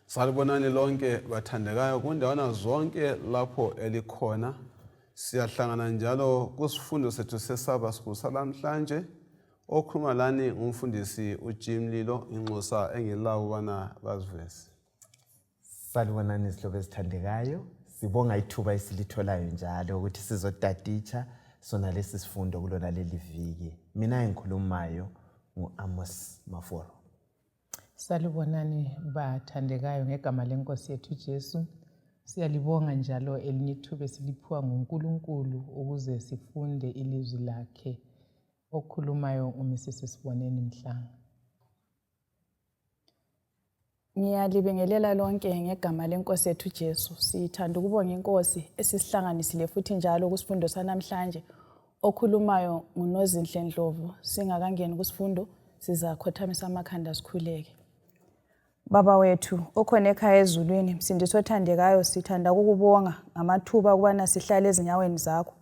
Salibonani lonke bathandekayo kundawana zonke lapho elikhona. Siyahlangana njalo kusifundo sethu sesaba school salamhlanje. Okhuluma lani ngumfundisi uJim Lilo inxusa engilawo ubana baziveze. Salibonani izihlobo ezithandekayo. Sibonga ithuba esilitholayo njalo ukuthi sizotaditsha sona lesi sifundo kulona leli viki. Mina engikhulumayo ngu-Amos Maforo. Salibonani bathandekayo ngegama lenkosi yethu Jesu. Siyalibonga njalo elinye ithuba esiliphiwa nguNkulunkulu ukuze sifunde ilizwi lakhe. Okhulumayo uMrs Siboneni Mhlanga. Ngiyalibingelela lonke ngegama lenkosi yethu Jesu. Sithanda ukubonga inkosi esisihlanganisile futhi njalo kusifundo sanamhlanje. Okhulumayo nguNozinhle Ndlovu. Singakangeni kusifundo sizakhothamisa amakhanda sikhuleke. Baba wethu okhona ekhaya ezulwini, Msindisi othandekayo, sithanda ukukubonga ngamathuba ukubana sihlale ezinyaweni zakho.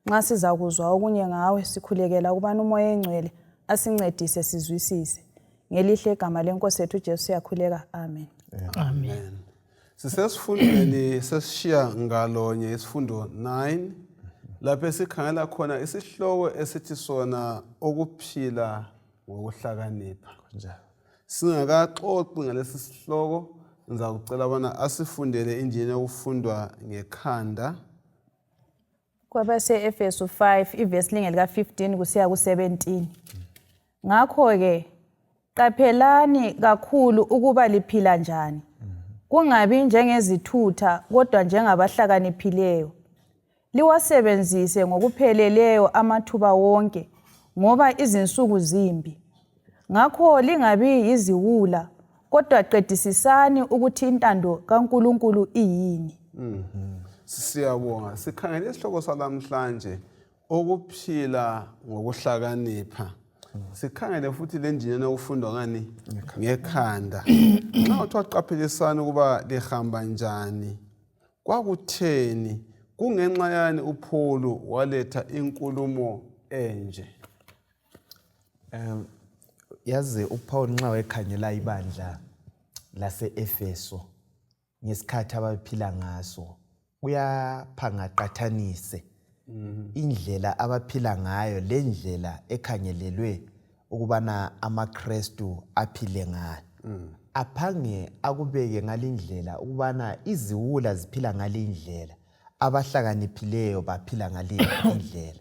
Nxa sizakuzwa okunye ngawe, sikhulekela ukubana uMoya Engcwele asincedise sizwisise. Ngelihle igama lenkosi yethu uJesu siyakhuleka. Amen. Amen. Sisesifundweni sesishiya ngalonye isifundo 9 lapho esikhangela khona isihloko esithi sona ukuphila ngokuhlakanipha. Kunjalo. Singakaxoxi ngalesi sihloko ngizakucela bona asifundele indlela yokufundwa ngekhanda. Kwabase-Efesu 5 ivesi lingelika-15 kusiya ku-17. Ngakho-ke qaphelani kakhulu ukuba liphila njani, kungabi njengezithutha kodwa njengabahlakaniphileyo. Liwasebenzise ngokupheleleyo amathuba wonke, ngoba izinsuku zimbi. Ngakho lingabi yiziwula, kodwa qedisisani ukuthi intando kaNkulunkulu iyini. Mm. Siyabonga. Sikhangele isihloko salamhlanje ukuphila ngokuhlakanipha. Sikhangele futhi le ndinana okufundwa ngani ngekhanda. Nxa kuthiwa qaphelisani ukuba lihamba njani, kwakutheni, kungenxa yani uPhawulu waletha inkulumo enje? Um yazi uPaul nxa wayekhangela ibandla lase-Efeso ngesikhathi ababephila ngaso uyaphanga aqathanise indlela abaphila ngayo lendlela ekhangelelwe ukubana amaKrestu aphile ngayo. Aphange akubeke ngalindlela ukubana iziwula ziphila ngalindlela, abahlakaniphileyo baphila ngalindlela.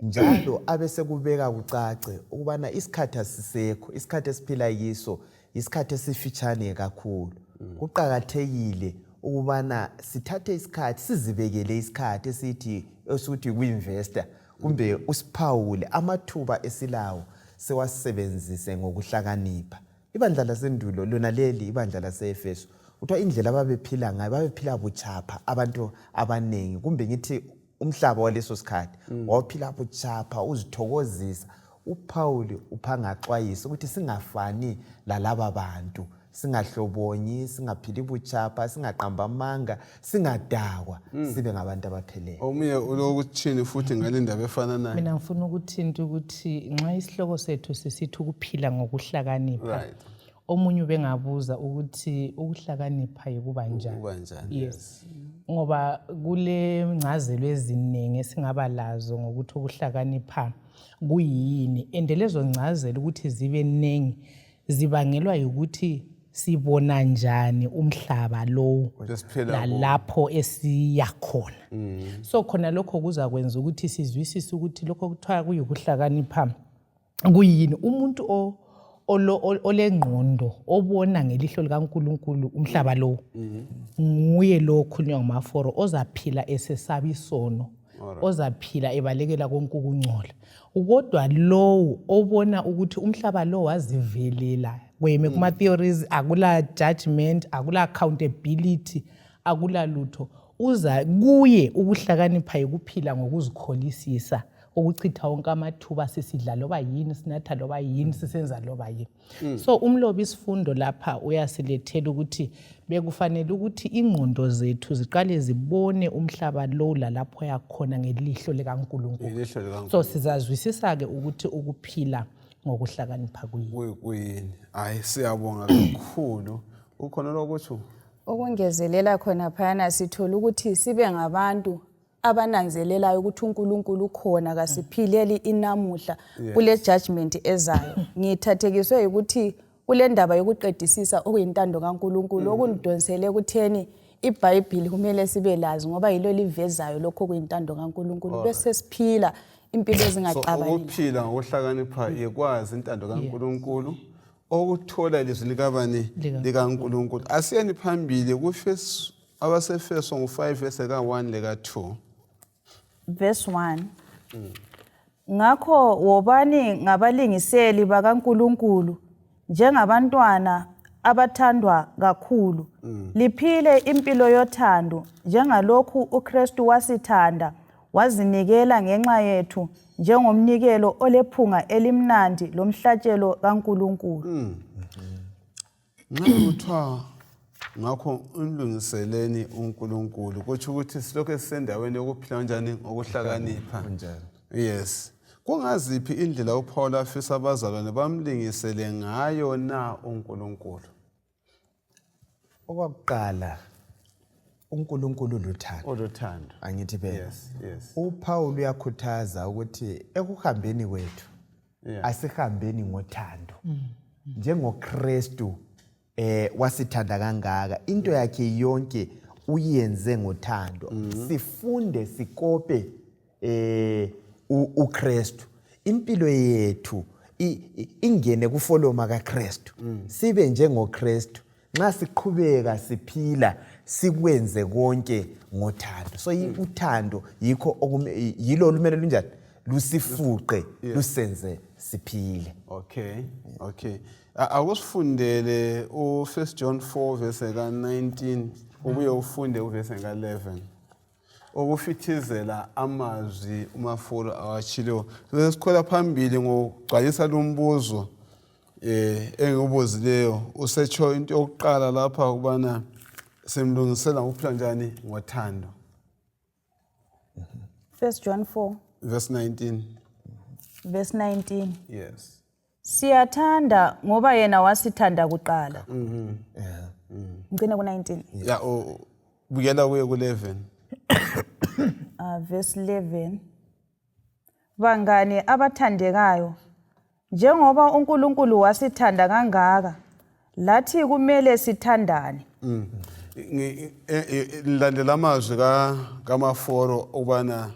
Njalo abesekubeka kucace ukubana isikhathi asisekho, isikhathi esiphila kiso yisikhathi esifitshane kakhulu. Kuqakathekile ukubana sithathe isikhathi, sizibekele isikhathi esithi esithi kuinvesta kumbe usiphawule amathuba esilawo siwasebenzise ngokuhlakanipha. Ibandla lasendulo lona leli ibandla lase-Efesu kuthiwa indlela ababephila ngayo babephila butshapha abantu abaningi kumbe ngithi umhlaba waleso sikhathi wawuphila butshapha uzithokozisa. UPhawuli uphanga axwayise ukuthi singafani lalaba bantu, singahlobonyi, singaphili butshapha, singaqamba amanga, singadakwa, sibe ngabantu abaphelele. Omunye ulokuthini futhi ngale ndaba efananayo? Mina ngifuna ukuthinta ukuthi nxa isihloko sethu sisithi ukuphila ngokuhlakanipha, omunye ubengabuza ukuthi ukuhlakanipha yikuba njani. Ukuba njani? Yes. Ngoba kule ngcazelo eziningi esingaba lazo ngokuthi ukuhlakanipha kuyini, and lezo ngcazelo ukuthi zibe ningi zibangelwa yikuthi sibona njani umhlaba lowu Esiphila kuwo. lalapho esiya khona. So khona lokho kuzakwenza ukuthi sizwisise ukuthi lokho kuthiwa kuyikuhlakanipha kuyini. Umuntu olengqondo obona ngelihlo likaNkulunkulu umhlaba lowu nguye lo okhulunywa ngumaforo, ozaphila esesaba isono, ozaphila ebalekela konke ukungcola. Kodwa lowu obona ukuthi umhlaba lo wazivelela kweme kuma theories, akula judgment, akula accountability, akula lutho, uza kuye ukuhlakanipha yikuphila ngokuzikholisisa, ukuchitha wonke amathuba, sisidla loba yini, sinatha loba yini, sisenza loba yini. So umlobi isifundo lapha uyasilethela ukuthi bekufanele ukuthi ingqondo zethu ziqale zibone umhlaba lowu lalapho yakhona ngelihlo likaNkulunkulu. Ngelihlo likaNkulunkulu. So sizazwisisa-ke ukuthi ukuphila ngokuhlakanipha kuyini. Kuyini. Hayi, siyabonga kakhulu. Ukhona lokuthi? Ukungezelela khona phayana sithola ukuthi sibe ngabantu abananzelelayo ukuthi uNkulunkulu ukhona kasiphileli inamuhla kule judgment ezayo. Ngithathekiswe ukuthi kule ndaba yokuqedisisa okuyintando kaNkulunkulu okungidonsele ekutheni iBhayibhili kumele sibe lazi ngoba yilo livezayo lokho okuyintando kaNkulunkulu bese siphila impilo ezingaxabani. So ukuphila ngokuhlakanipha yikwazi intando kaNkulunkulu okuthola ilizwi likabani likaNkulunkulu. Asiyeni phambili kuFesu abaseFeso ngu-5 verse ka-1 leka-2. Verse 1. Ngakho wobani ngabalingiseli bakaNkulunkulu njengabantwana abathandwa kakhulu. Liphile impilo yothando njengalokhu uKristu wasithanda wazinikela ngenxa yethu njengomnikelo olephunga elimnandi lomhlatshelo kaNkulunkulu. Nxa kuthiwa ngakho umlungiseleni uNkulunkulu kutsho ukuthi silokhu sisendaweni yokuphila kanjani ngokuhlakanipha. Yes. Kungaziphi indlela uPaul afisa abazalwane bamlingisele ngayo na uNkulunkulu? Okwakuqala uNkulunkulu uluthando. Oluthando. Angithi phela. Yes, yes. UPaul uyakhuthaza ukuthi ekuhambeni kwethu Yeah. asihambeni ngothando. NjengoKristu wasithanda kangaka into yakhe yonke uyenze ngothando. Sifunde sikope uKristu. Impilo yethu ingene kufoloma kaKristu. Sibe njengoKristu. Nxa siqhubeka siphila sikwenze konke ngothando. So uthando yikho yilo olumele lunjani lusifuqe lusenze siphile. Okay, okay. Akusifundele u1 John 4 verse ka-19 ubuye ufunde uverse ka-11. Ukufithizela amazwi uMafolo awatshiliwo. Sesikhola phambili ngokugcwalisa lumbuzo engiwubuzileyo usetsho into yokuqala lapha ukubana simlungisela ngokuphila njani ngothando. 1 John 4 verse 19. Verse 19. Yes. Siyathanda ngoba yena wasithanda kuqala. Ngicina ku 19. Yeah, buyela kuye ku 11. Verse 11. Bangani abathandekayo, njengoba uNkulunkulu wasithanda kangaka, lathi kumele sithandane. Ngilandela amazwi kaMaforo ukubana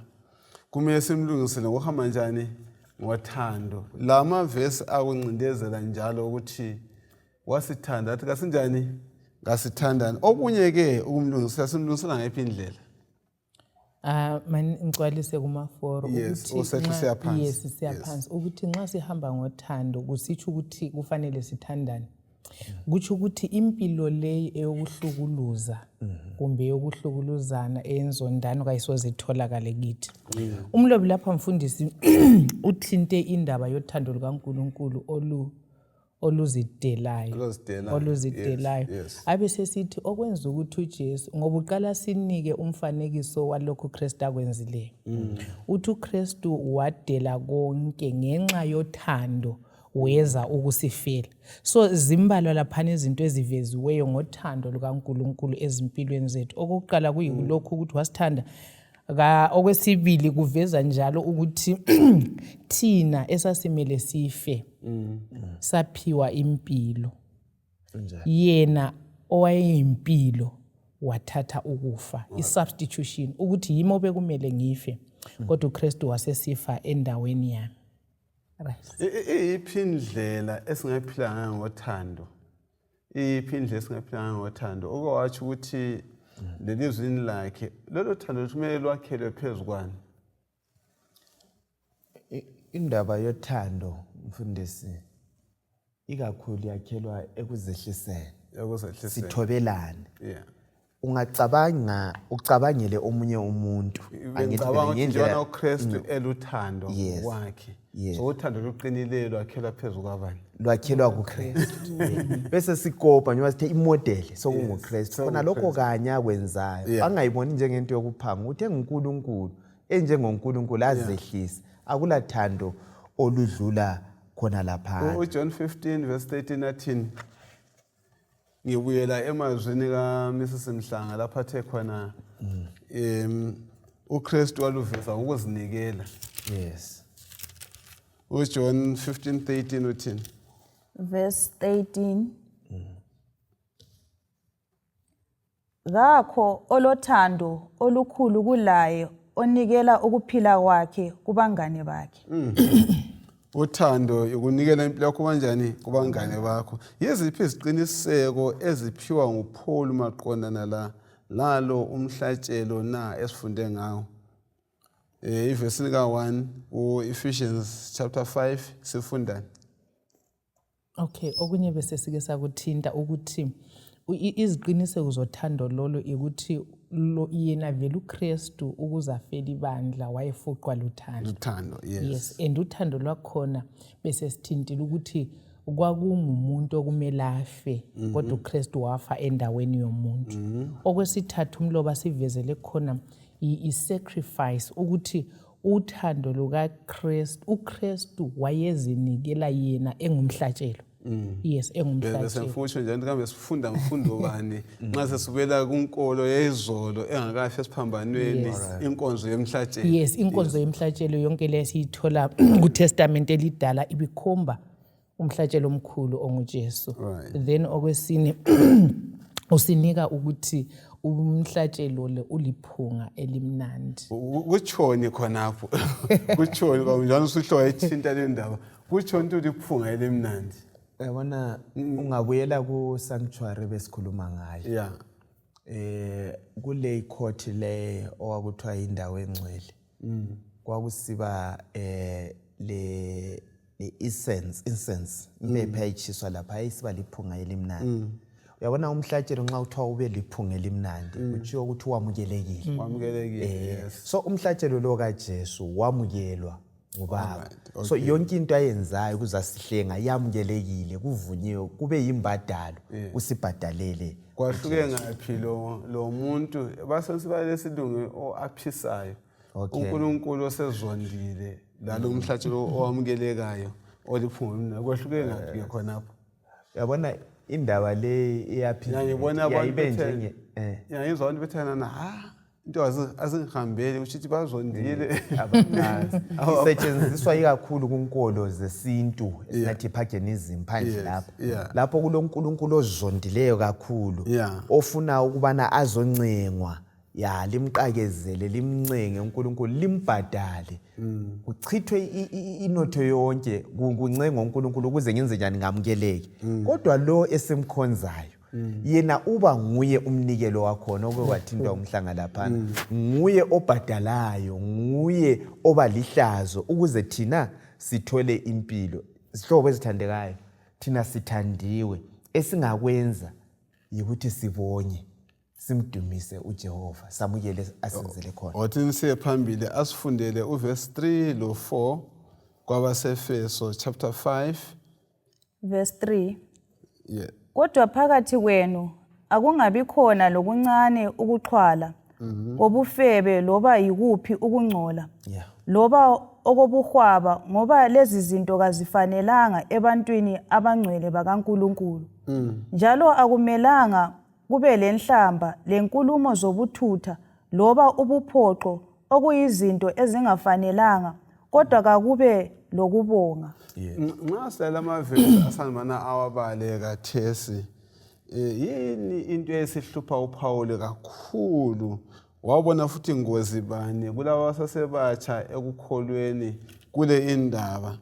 kumele simlungisele ngokuhamba njani ngothando. La mavesi akuncindezela njalo ukuthi wasithanda athi kasinjani kasithandani. Okunye ke ukumlungisela simlungisela ngayiphi indlela? Mani ngigcwalise kuMaforo Yes, ukuthi usethi siya phansi. Yes, siya phansi ukuthi nxa sihamba ngothando kusitsho ukuthi kufanele sithandane. Kutsho ukuthi impilo leyi eyokuhlukuluza kumbe eyokuhlukuluzana eyenzondano kayisoze itholakale kithi. Umlobi lapha mfundisi uthinte indaba yothando lukaNkulunkulu oluzidelayo Oluzidelayo, oluzidelayo. yes, yes. Abe sesithi okwenza ukuthi uJesu ngoba uqala sinike umfanekiso walokhu uKristu akwenzileyo. Uthi uKristu wadela konke ngenxa yothando weza ukusifela. So zimbalwa laphana izinto eziveziweyo ngothando lukaNkulunkulu ezimpilweni zethu. Okokuqala kuyilokhu ukuthi wasithanda. Okwesibili kuveza njalo ukuthi thina esasimele sife saphiwa impilo. Yena owayeyimpilo wathatha ukufa, i-substitution ukuthi yimi obekumele ngife kodwa uKristu wasesifa endaweni yami. Right. Iyiphi indlela esingaphila ngayo ngothando? Iyiphi indlela esingaphila ngayo ngothando? Uke watsho ukuthi lelizwini lakhe lolo thando kumele lwakhelwe phezu kwani? Indaba yothando mfundisi ikakhulu yakhelwa ekuzehliseni. Ekuzehliseni. Sithobelane. Yeah. Ungacabanga ucabangele omunye umuntu. Angithi Ngicabanga ukuthi ngendlela- njengoba uKristu eluthando Yes. kwakhe. Yes. So uthando luqinileyo lwakhelwa phezu kwabani? Lwakhelwa kuKristu. Bese sikopa njengoba sithe imodeli sokunguKristu. Khona lokho kanye akwenzayo. Yeah. Angayiboni njengento yokuphanga ukuthi enguNkulunkulu, enjengoNkulunkulu azehlise. Akulathando oludlula khona lapha. UJohn 15 verse 13 athini? Ngibuyela emazwini kaMrs Mhlanga lapho athe khona uKristu waluveza ngokuzinikela. Yes. UJohn 15:13 uthini? Verse 13. Kakho olothando olukhulu kulaye onikela ukuphila kwakhe kubangane bakhe. Uthando ukunikela impilo yakho kanjani kubangane bakho. Yiziphi iziqiniseko eziphiwa nguPaul maqondana la lalo umhlatshelo na esifunde ngawo? Ivesi lika-1 ku-Ephesians chapter 5 sifundani? Okay, okunye bese sike sakuthinta ukuthi iziqiniseko zothando lolo ukuthi lo yena vele uKristu ukuze afele ibandla wayefuqwa luthando. Luthando, yes. Yes, and uthando lwakhona bese sithintile ukuthi kwakungumuntu okumele afe kodwa uKristu wafa endaweni yomuntu. Okwesithathu umloba sivezele khona i-sacrifice ukuthi uthando lukaKristu, uKristu wayezinikela yena engumhlatshelo. Yes, engumhlatshelo. Bese ngifuna ukusho njalo kambe sifunda mfundo bani nxa sesibuyela kunkolo yezolo engakafi esiphambanweni inkonzo yemhlatshelo. Yes, inkonzo yemhlatshelo yonke le siyithola kuTestament elidala ibikhomba umhlatshelo omkhulu onguJesu. Then okwesine usinika ukuthi umhlatshelo le uliphunga elimnandi. Kutshoni khonapho? Kutshoni ngoba njalo usuhlola ithinta le ndaba. Kutshoni ukuthi uliphunga elimnandi? Uyabona ungabuyela ku sanctuary besikhuluma ngayo. Yeah. Kule court le owakuthiwa indawo engcwele. Kwakusiba le incense impepha ayitshiswa lapha ayisiba liphunga elimnandi. Uyabona umhlatshelo nxa kuthiwa ube liphunga elimnandi kutshiwo ukuthi wamukelekile. Wamukelekile, yes. So umhlatshelo lo kaJesu wamukelwa ngubaba. Alright, So yonke into ayenzayo ukuze asihlenga yamukelekile, kuvunyiwe, kube yimbadalo, usibhadalele. Kwahluke ngaphi lo muntu basesiba lesilungu aphisayo. uNkulunkulu osezondile lalo umhlatshelo owamukelekayo oliphunga elimnandi. Kwahluke ngaphi ke khonapho? Uyabona indaba le iyaphila. Ngibona abantu Ibe bethe njenge ngizwa abantu bethana ha into azingihambeli kusho ukuthi bazondile. Abakazi. Isetshenziswa ikakhulu kunkolo zesintu esingathi paganism phandle lapho. Lapho kuloNkulunkulu ozondileyo kakhulu ofuna ukubana azoncengwa. Ya, limqakezele, limncenge uNkulunkulu, limbhadale. Kuchithwe inotho yonke kuncengwa uNkulunkulu ukuze ngenze njani ngamukeleke. Kodwa lo esimkhonzayo yena uba nguye umnikelo wakhona oke wathintwa umhlanga laphana. Nguye obhadalayo, nguye oba lihlazo ukuze thina sithole impilo. Zihlobo ezithandekayo, thina sithandiwe. Esingakwenza yikuthi sibonye, simdumise uJehova, samukele asenzele khona. Wathi siye phambili asifundele uverse 3 lo 4 kwabaseFeso chapter 5 verse 3. Yeah. Kodwa phakathi kwenu akungabi khona lokuncane ukuxhwala kobufebe loba yikuphi ukungcola loba okobuhwaba, ngoba lezi zinto kazifanelanga ebantwini abangcwele bakaNkulunkulu. Njalo akumelanga kube lenhlamba lenkulumo zobuthutha loba ubuphoxo, okuyizinto ezingafanelanga, kodwa kakube lokubonga. Nxa silala amavesi asandibana awabale kathesi, yini into esihlupha uPhawuli kakhulu? Wabona futhi ingozi bani kulabo abasasebatsha ekukholweni kule indaba?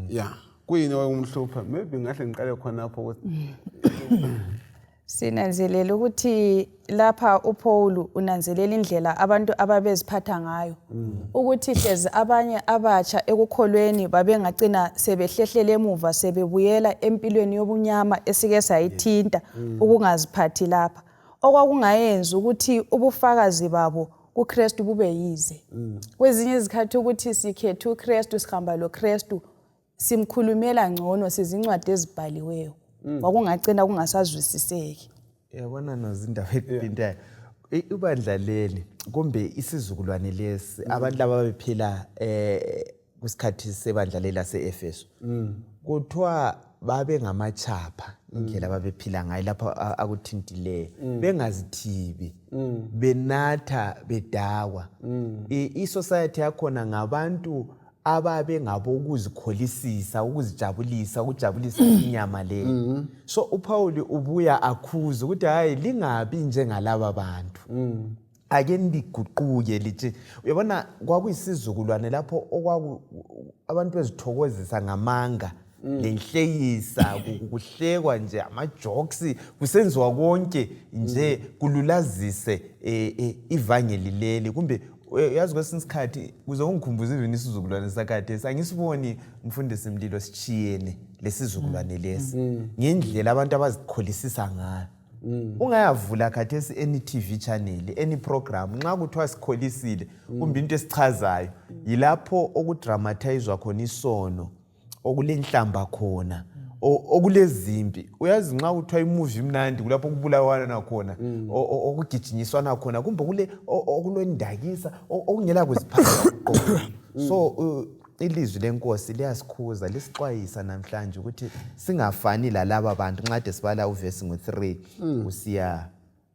Ya, kuyini okumhlupha? Maybe ngahle ngiqale khonapho ukuthi Sinanzelela ukuthi lapha uPaul unanzelela indlela abantu ababeziphatha ngayo, ukuthi hlezi abanye abatsha ekukholweni babengacina sebehlehlela emuva, sebebuyela empilweni yobunyama esike sayithinta, ukungaziphathi lapha, okwakungayenzi ukuthi ubufakazi babo kuKristu bube yize. Kwezinye izikhathi ukuthi sikhethe uKristu, sihamba loKristu, simkhulumela ngcono, sizincwadi ezibhaliweyo, kwakungacina kungasazwisiseki. Uyabona Nozi, indaba ekuthintayo, ibandla leli kumbe isizukulwane lesi, abantu laba bephila kusikhathi sebandla leli lase-Efeso, kuthiwa babe ngamachapha. Indlela ababephila ngayo lapho akuthintileyo, bengazithibi, benatha, bedakwa. I-society yakhona ngabantu ababengabokuzikholisisa, ukuzijabulisa, ukujabulisa inyama leyo. So uPaul ubuya akhuze ukuthi hayi, lingabi njengalaba bantu, ake niguquke lithi. Uyabona, kwakuyisizukulwane lapho okwaku abantu bezithokozisa ngamanga lenhlekisa, kuhlekwa nje ama-jokes, kusenziwa konke nje kululazise ivangeli leli. Kumbe yazi, kwesinye isikhathi kuze ungikhumbuze even isizukulwane sakhathesi, angisiboni mfundisi Mlilo sitshiyene lesizukulwane lesi ngendlela abantu abazikholisisa ngayo. Ungayavula khathesi any TV channel, any program, nxa kuthiwa sikholisile kumbe into esichazayo, yilapho okudramatizwa khona isono, okulenhlamba khona, okulezimpi. Uyazi, nxa kuthiwa imovie imnandi, kulapho okubulawana khona, okugijinyiswana khona, kumbe kule okulondakisa, okungela kuziphatha kuqobo. So ilizwi lenkosi liyasikhuza, lisixwayisa namhlanje ukuthi singafani lalaba bantu, nxa sibala uvesi ngo-3 kusiya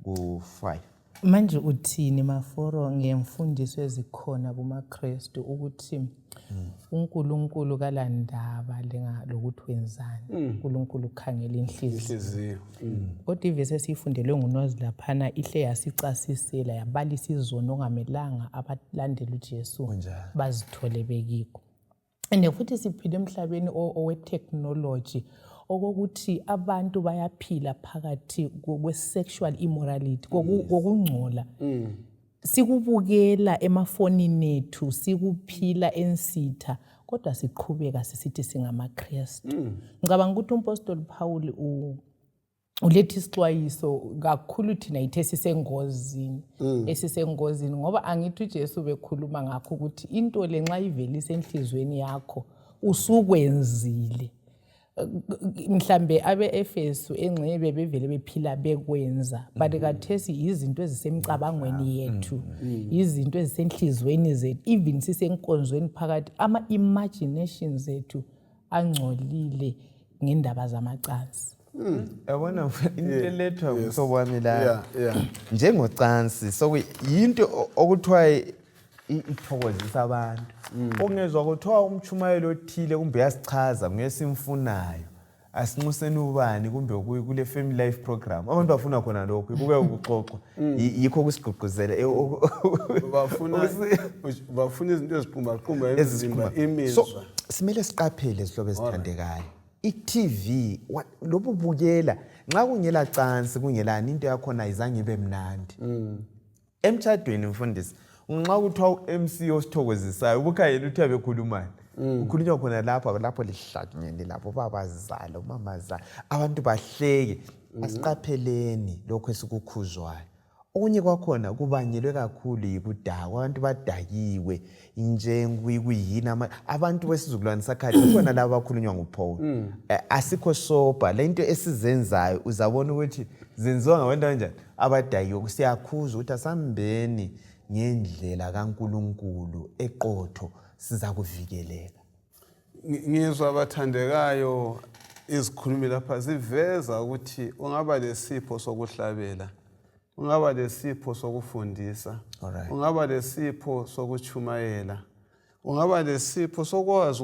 ku-5. Manje uthini, Maforo, ngemfundiso ezikhona kumaKrestu ukuthi uNkulunkulu kalandaba lokuthi wenzani, uNkulunkulu ukhangela inhliziyo? Inhliziyo. Kodwa ivesi esiyifundelwe nguNozi laphana ihle yasicasisela, yabalisa izono ongamelanga abalandela uJesu bazithole bekikho. And futhi siphila emhlabeni owe-technology, okokuthi abantu bayaphila phakathi kwe-sexual immorality, kokungcola. Sikubukela emafonini ethu, sikuphila ensitha, kodwa siqhubeka sisithi singamaKristu. Ngicabanga ukuthi umpostoli Paul uletha isixwayiso kakhulu. Thina yithe sisengozini, esisengozini, ngoba angithi uJesu bekhuluma ngakho ukuthi into le nxa ivelise enhliziyweni yakho usukwenzile. Mhlambe abe-Efesu engxenye bebevele bephila bekwenza, but kathesi izinto ezisemcabangweni yethu, izinto ezisenhliziyweni zethu, even sisenkonzweni phakathi, ama-imaginations ethu angcolile ngendaba zamacansi. Yabona, into elethwa ngumhlobo wami la njengocansi, so yinto okuthiwa ithokozisa abantu. Ungezwa kuthiwa umtshumayelo othile kumbe uyasichaza, nguye simfunayo, asinxuseni ubani, kumbe kule family life program, abantu bafuna khona lokhu kuke kuxoxwa. Yikho kusigqugquzela Bafuna izinto eziqumbaqumba imizimba, so imizwa. Simele siqaphele, zihlobo ezithandekayo. I-TV lobu bukela, nxa kungela cansi, kungelani, into yakhona ayizange ibe mnandi. Emtshadweni, mfundisi, nxa kuthiwa u-MC osithokozisayo, ubukhayela ukuthi abekhulumani, kukhulunywa khona lapho, lapho lihlanyene lapho, babazala, umamazala, abantu bahleke. Asiqapheleni lokho esikukhuzwayo. Okunye kwakhona kubangelwe kakhulu yikudakwa. Abantu badakiwe nje, kuyini, abantu besizukulwane sakhathi kukhona laba abakhulunywa nguPaul. Asikho sober. Le nto esizenzayo, uzabona ukuthi zenziwa ngabantu abanjani, abadakiwe. Siyakhuza ukuthi asambeni ngendlela kaNkulunkulu eqotho, sizakuvikeleka. Ngizwa bathandekayo, izikhulumi lapha ziveza ukuthi ungaba lesipho sokuhlabela, ungaba lesipho sokufundisa, ungaba lesipho sokuchumayela, ungaba lesipho sokwazi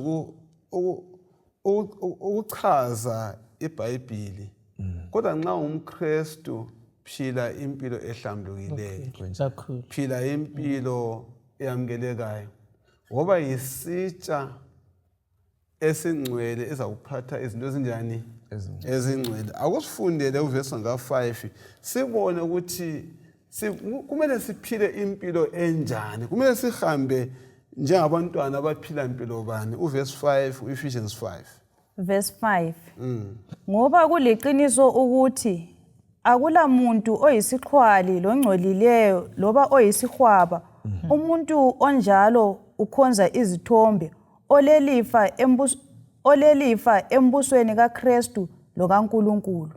ukuchaza iBhayibhili, kodwa nxa ungumKristu, phila impilo ehlambulukileyo. Kakhulu. Phila impilo eyamukelekayo, ngoba yisitsha esingcwele ezakuphatha izinto ezinjani? Ezingcwele. Akusifundele uvesi nga-5, sibone ukuthi kumele siphile impilo enjani, kumele sihambe njengabantwana abaphila mpilo bani. Uvesi 5, u-Ephesians 5. Verse 5. Ngoba kuliqiniso ukuthi akulamuntu oyisixhwali longcolileyo loba oyisihwaba, umuntu onjalo ukhonza izithombe, olelifa embusweni kaKristu lokaNkulunkulu.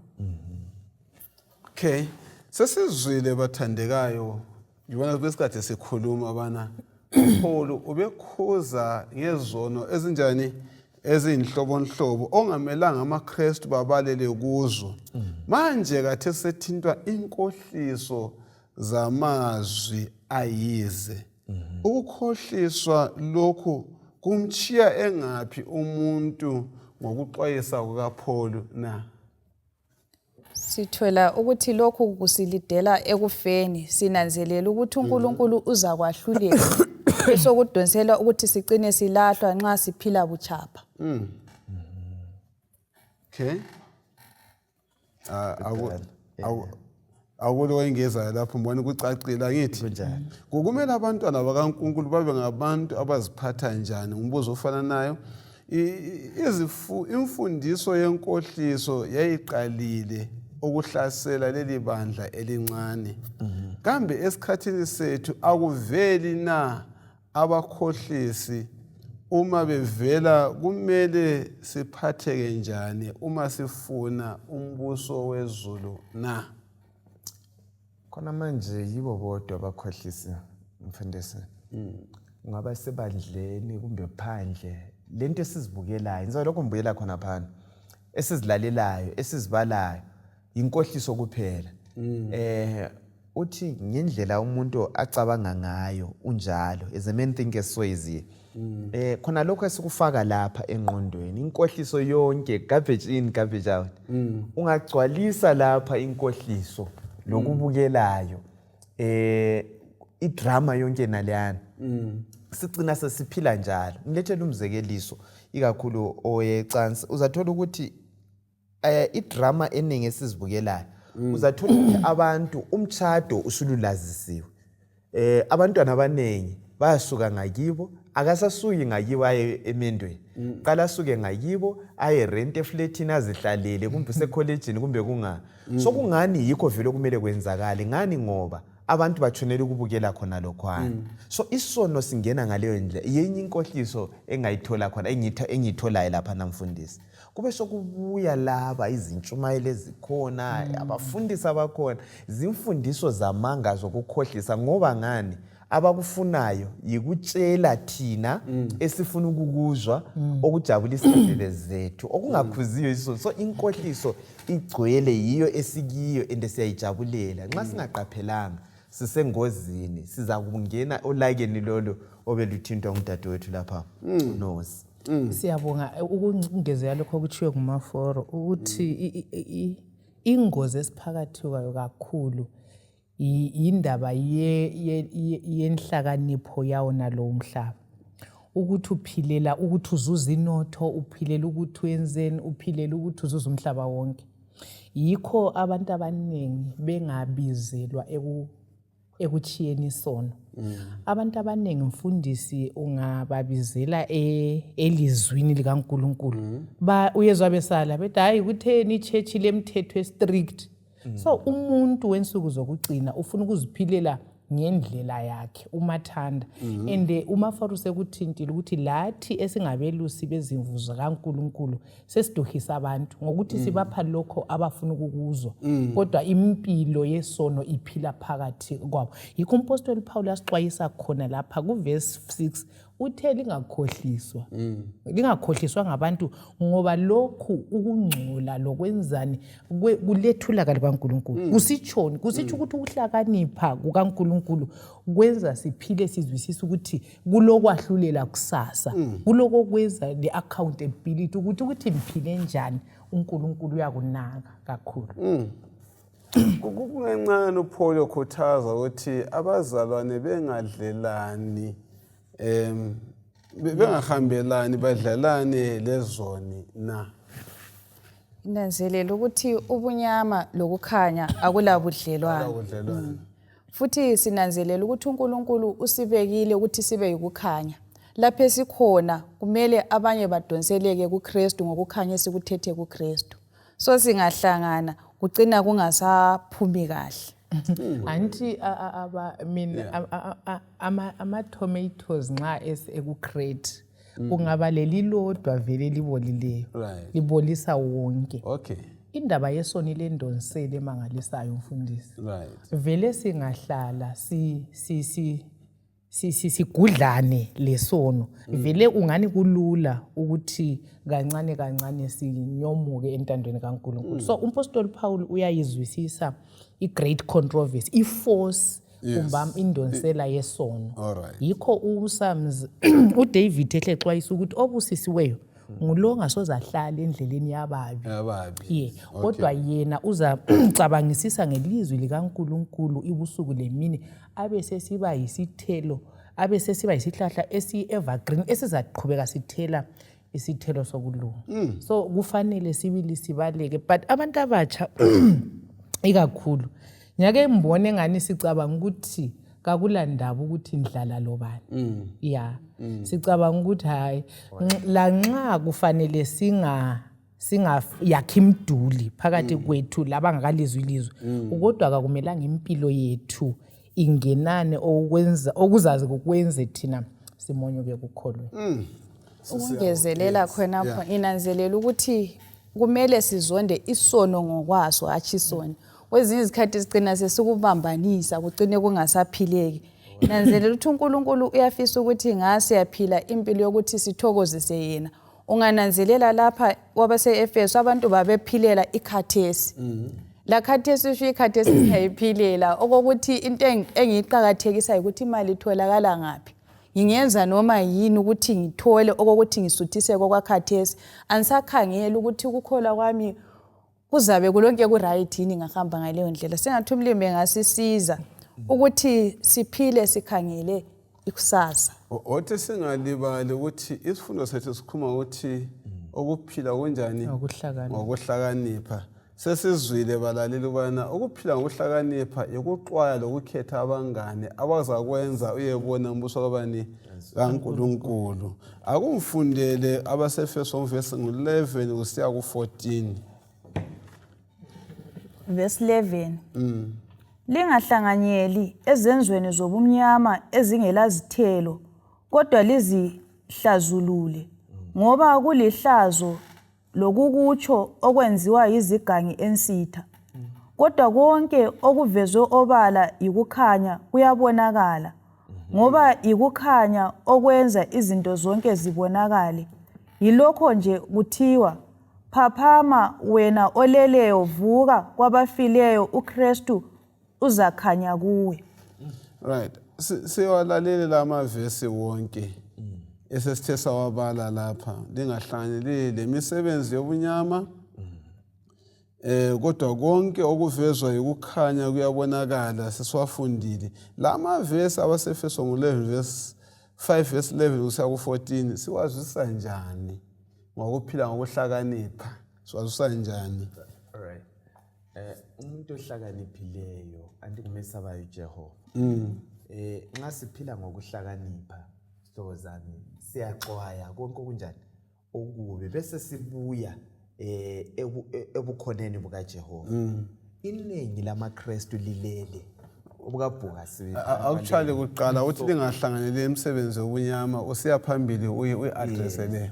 Okay, sesizwile bathandekayo, ngibona besikade sikhuluma bana uPaul ubekhuza ngezono ezinjani. Ezinhlobonhlobo ongamelanga amaKristu babalele kuzo. Manje kathe sethintwa inkohliso zamazwi ayize. Ukukhohliswa lokhu kumchiya engaphi umuntu ngokuxwayisa kukaPaul na? Sithola ukuthi lokhu kusilidela ekufeni, sinanzelela ukuthi uNkulunkulu uzakwahlulela besokudonsela ukuthi sicine silahlwa nxa siphila butshapha. Okay. Ah, akulo wengezayo lapho mbona kucacile angithi Kunjalo. Ngokumele abantwana bakaNkulunkulu babe ngabantu abaziphatha njani ngumbuzo ofananayo. Imfundiso yenkohliso yayiqalile ukuhlasela leli bandla elincane. Kambe esikhathini sethu akuveli na abakhohlisi? Uma bevela kumele siphatheke njani uma sifuna umbuso wezulu na? Khona manje yibo bodwa abakhohlisi mfundisi. Ungaba sebandleni kumbe phandle, lento esizibukelayo, ngizolokhu ngibuyela khona phana, esizilalelayo, esizibalayo, yinkohliso kuphela. Uthi ngendlela umuntu acabanga ngayo unjalo, as a man thinketh so is he. Khona lokho esikufaka lapha engqondweni, inkohliso yonke, garbage in garbage out. Ungagcwalisa lapha inkohliso lokubukelayo, idrama yonke naleyana, sigcina sesiphila njalo. Ngilethele umzekeliso ikakhulu owecansi, uzathola ukuthi idrama eningi esizibukelayo, uzathola ukuthi abantu umtshado usululazisiwe. Abantwana abaningi bayasuka ngakibo, akasasuki ngakibo aye emendweni, qala asuke ngakibo aye rent efletini azihlalele, kumbe usekholejini kumbe kunga. So kungani yikho vele okumele kwenzakale ngani? Ngoba abantu batshonela ukubukela khona lokhwana. So isono singena ngaleyo ndlela. Yenye inkohliso engayithola khona, engiyitholayo lapha namfundisi, kube sokubuya laba izintshumayelo ezikhona, abafundisi abakhona, zimfundiso zamanga zokukhohlisa. Ngoba ngani? Abakufunayo yikutshela thina esifuna ukukuzwa, okujabulisa indlebe zethu, okungakhuziyo isono. So inkohliso igcwele, yiyo esikiyo and siyayijabulela. Nxa singaqaphelanga sisengozini, siza kungena olakeni lolo obeluthintwa ngudadewethu lapha uNozi. Siyabonga ukungezela lokho okutshiwe nguMaforo ukuthi ingozi esiphakathi kwayo kakhulu yindaba yenhlakanipho yawo nalowo mhlaba, ukuthi uphilela ukuthi uzuze inotho, uphilela ukuthi wenzeni, uphilela ukuthi uzuze umhlaba wonke. Yikho abantu abaningi bengabizelwa ekuchiyeni isono. Abantu abaningi mfundisi ungababizela elizwini likaNkulunkulu, ba uyezwa besala bethi hayi, kutheni ichurch lemthetho estrict. So umuntu wensuku zokugcina ufuna ukuziphilela ngendlela yakhe umathanda. And uMafaru sekuthintile ukuthi lathi esingabelusi bezimvu zikaNkulunkulu sesiduhisa abantu ngokuthi sibapha lokho abafuna ukukuzwa, kodwa impilo yesono iphila phakathi kwabo. Yikho umpostoli Paul asixwayisa khona lapha kuverse 6, uthe lingakhohliswa, lingakhohliswa ngabantu, ngoba lokhu ukungcola lokwenzani kuletha ulaka lukaNkulunkulu. Kusitshoni? Kusitsho ukuthi ukuhlakanipha kukaNkulunkulu kwenza siphile sizwisise ukuthi kulokwahlulela kusasa, kulokokwenza le-accountability ukuthi ngiphile njani, uNkulunkulu uyakunaka kakhulu. Kungencane uPaul ukhuthaza ukuthi abazalwane bengadlelani, bengahambelani badlalane lezoni na? Nanzelela ukuthi ubunyama lokukhanya akulabudlelwano. Akulabudlelwano. Futhi sinanzelela ukuthi uNkulunkulu usibekile ukuthi sibe yikukhanya. Lapho esikhona kumele abanye badonseleke kuKristu ngokukhanya esikuthethe kuKristu. So singahlangana kucina kungasaphumi kahle. Anti aba mina ama tomatoes nxa ekucrate kungaba lelilodwa vele libolileyo, libolisa wonke. Indaba yesoni lendonsele emangalisayo mfundisi. Vele singahlala si si si Sigudlane lesono. Vele ungani kulula ukuthi kancane kancane sinyomuke entandweni kaNkulunkulu. So umpostoli Paul uyayizwisisa i-great controversy, i-force kumbe indonsela yesono. Yikho uPsalms uDavid ehle exwayisa ukuthi obusisiweyo ngulo ongasoze ahlale endleleni yababi. Yababi. Ye, kodwa yena uzacabangisisa ngelizwi likaNkulunkulu ibusuku lemini, abe sesiba yisithelo, abe sesiba yisihlahla esi-evergreen esizaqhubeka sithela isithelo sokulunga. So kufanele sibili sibaleke, but abantu abatsha ikakhulu ngiyake ngibone engani sicabanga ukuthi kakulandaba ukuthi ndlala lobani. Ya, sicabanga ukuthi hayi, lanxa kufanele singayakhi imiduli phakathi kwethu labangakalizwi ilizwe, kodwa kakumelanga impilo yethu ingenane okwenza okuzaze kukwenze thina simonyuke kukholweni. Ukungezelela khonapho, nginanzelela ukuthi kumele sizonde isono ngokwaso, hatshi isoni. Kwezinye izikhathi sigcina sesikubambanisa, kugcine kungasaphileki. Nanzelela ukuthi uNkulunkulu uyafisa ukuthi nga siyaphila impilo yokuthi sithokozise yena. Ungananzelela lapha kwabase-Efeso, abantu babephilela ikhathesi. Lakhathesi usho ikhathesi siyayiphilela, okokuthi into engiyiqakathekisayo ukuthi imali itholakala ngaphi. Ngingenza noma yini ukuthi ngithole okokuthi ngisuthiseke okwakhathesi. Angisakhangeli ukuthi ukukholwa kwami kuzabe kulonke ku-right yini ngahamba ngaleyo ndlela. Sengathi umlimi engasisiza ukuthi siphile sikhangele ikusasa. Othi singalibali ukuthi isifundo sethu sikhuluma ukuthi ukuphila kunjani ngokuhlakanipha. Sesizwile balaleli ukubana ukuphila ngokuhlakanipha yikuxwaya lokukhetha abangane abazakwenza uyebona umbuso kabani kaNkulunkulu. Akumfundele abaseEfeso verse ngu-11 kusiya ku-14. Verse 11. Lingahlanganyeli ezenzweni zobumnyama ezingelazithelo, kodwa lizihlazulule, ngoba kulihlazo lokukutsho okwenziwa yizigangi ensitha. Kodwa konke okuvezwe obala yikukhanya kuyabonakala, ngoba yikukhanya okwenza izinto zonke zibonakale. Yilokho nje kuthiwa, phaphama wena oleleyo, vuka kwabafileyo, uKristu uzakhanya kuwe. Right. Siwalalele la mavesi wonke esesithe sawabala lapha. Lingahlanganyeli lemisebenzi yobunyama. Kodwa konke okuvezwa yikukhanya kuyabonakala, sesiwafundile. La mavesi abaseEfeso ngu-11 verse 5 verse 11 kusiya ku-14 siwazwisisa njani ngokuphila ngokuhlakanipha? Siwazwisisa njani? Alright. Umuntu ohlakaniphileyo andikumesabayo uJehova. Nxa siphila ngokuhlakanipha, hlobo zami, siyaxwaya konke okunjani okubi bese sibuya ebukhoneni bukaJehova. Iningi lamaKristu lilele obukabhuka sibili. Akuchali kuqala uthi lingahlanganeli imisebenzi yobunyama, usiya phambili uyi-address le.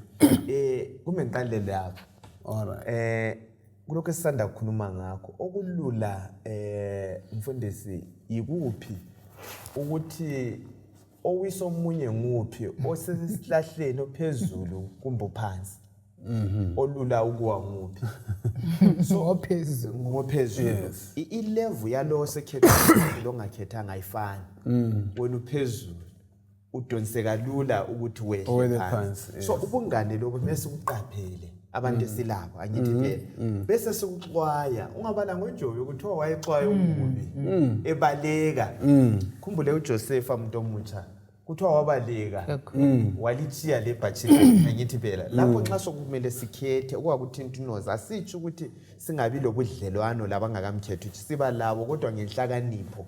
Kumbe ngiqale lapho. Alright. Kulokho esisanda kukhuluma ngakho okulula, mfundisi, yikuphi ukuthi owisa omunye nguphi, osesihlahleni ophezulu kumbe phansi? Olula ukuwa nguphi? So ophezulu. Ngophezulu. I-level yalo osekhethile longakhethanga ayifani. Wena uphezulu, udonseka lula ukuthi wehle Owele phansi. phansi. So ubungane lobo bese kuqaphele abantu esilabo, angithi phela bese sikuxwaya. Ungabala ngoJobe kuthiwa wayexwaya okubi ebaleka. Khumbule uJosepha, umuntu omutsha, kuthiwa wabaleka walithiya lebhatshi, angithi phela lapho nxa sokumele sikhethe okwakuthi unoza, asitsho ukuthi singabi lobudlelwano labangakamkhethi, ukuthi siba labo kodwa ngenhlakanipho.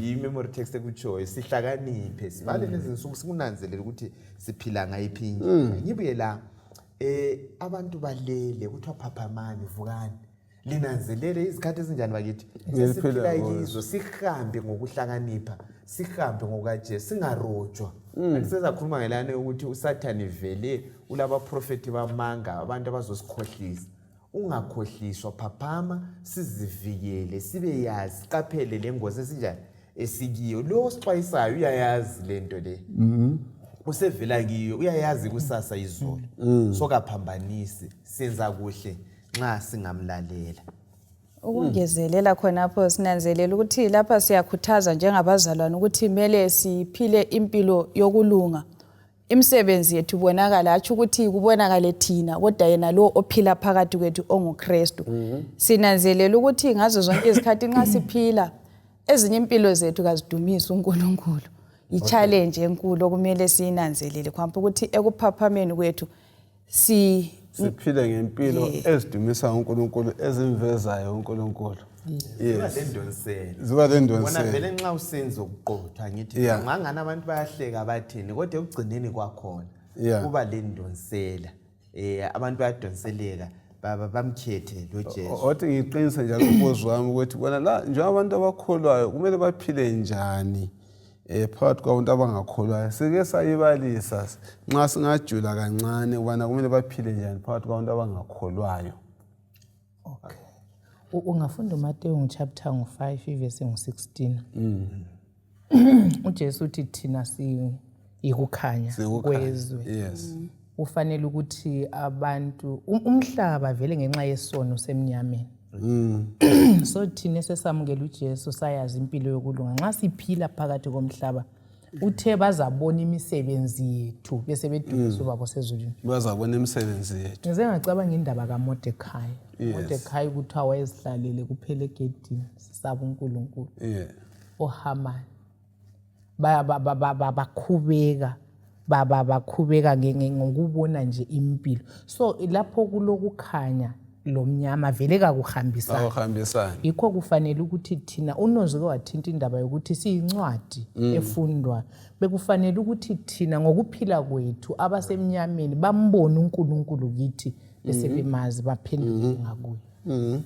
Yi-memory text ekutshoyo sihlakaniphe, sibale lezi nsuku, sikunanzelele ukuthi siphila ngayiphi indlela. Ngibuye la, abantu balele, kuthiwa phaphamani, vukani, linanzelele izikhathi ezinjani bakithi sesiphila kizo. Sihambe ngokuhlakanipha, sihambe ngokukaJesu, singarojwa. Angisezakhuluma ngelane ukuthi uSathane vele ulabaprofethi bamanga, abantu abazosikhohlisa. Ungakhohliswa, phaphama, sizivikele, sibe yazi, siqaphele le ngozi esinjani. Esikiyo lo osixwayisayo uyayazi lento le. Usevela kiyo, uyayazi kusasa izolo. So kaphambanisi, senza kuhle nxa singamlalela. Ukungezelela khonapho, sinanzelela ukuthi lapha siyakhuthaza njengabazalwane ukuthi kumele siphile impilo yokulunga. Imisebenzi yethu ibonakala, hatsho ukuthi kubonakale thina, kodwa yena lo ophila phakathi kwethu onguKristu. Sinanzelela ukuthi ngazo zonke izikhathi nxa siphila, ezinye impilo zethu kazidumisi uNkulunkulu. I-challenge enkulu okumele siyinanzelele khwampa ukuthi ekuphaphameni kwethu siphile ngempilo ezidumisa uNkulunkulu, ezimvezayo uNkulunkulu. Ziba lendonsela. Ziba lendonsela. Bona vele nxa usenza okuqotho, angithi ngangani abantu bayahleka bathini, kodwa ekugcineni kwakhona kuba lendonsela. Abantu bayadonseleka, bamkhethe lo Jesu. Othi ngiqinise njalo umbuzo wami ukuthi bona la njengoba abantu abakholwayo kumele baphile njani phakathi kwabantu abangakholwayo. Sike sayibalisa nxa singajula kancane ubana kumele baphile njani phakathi kwabantu abangakholwayo. Okay. Ungafunda uMateyu ngu-chapter ngu-5 ivesi ngu-16. UJesu uthi thina siyikukhanya kwezwe. Kufanele ukuthi abantu umhlaba vele ngenxa yesono semnyameni. So thina sesamukela uJesu, sayazi impilo yokulunga. Nxa siphila phakathi komhlaba, uthe bazabona imisebenzi yethu bese bedumisa uBaba osezulwini. Bazabona imisebenzi yethu. Ngize ngacabanga indaba kaMordekhai. Mordekhai kuthiwa wayezihlalele kuphela egedini, sisaba uNkulunkulu. OHamani bakhubeka bakhubeka ngokubona nje impilo. So lapho kulokukhanya lomnyama vele kakuhambisani. Akuhambisani. Yikho kufanele ukuthi thina, uNozi ke wathinta indaba yokuthi siyincwadi efundwa, bekufanele ukuthi thina ngokuphila kwethu abasemnyameni bambone uNkulunkulu kithi, bese bemazi baphenduke ngakuye.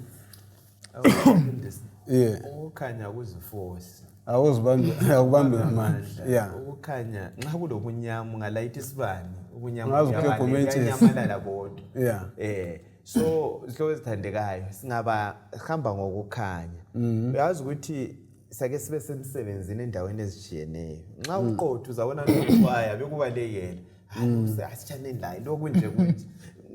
Ukukhanya kuziforce. Awuzibambi, akubambi ngamandla. Ukukhanya nxa kulobunyama ungalayitha isibani, ubunyama Ungaze uphephe umentshisi. buyanyamalala bodwa. So zihlobo ezithandekayo, singaba hamba ngokukhanya. Uyazi ukuthi sake sibe semsebenzini endaweni ezitshiyeneyo. Nxa uqotho uzabona lokuxwaya bekubalekela. Hayi, asitshaneni la, lokhu nje kunje.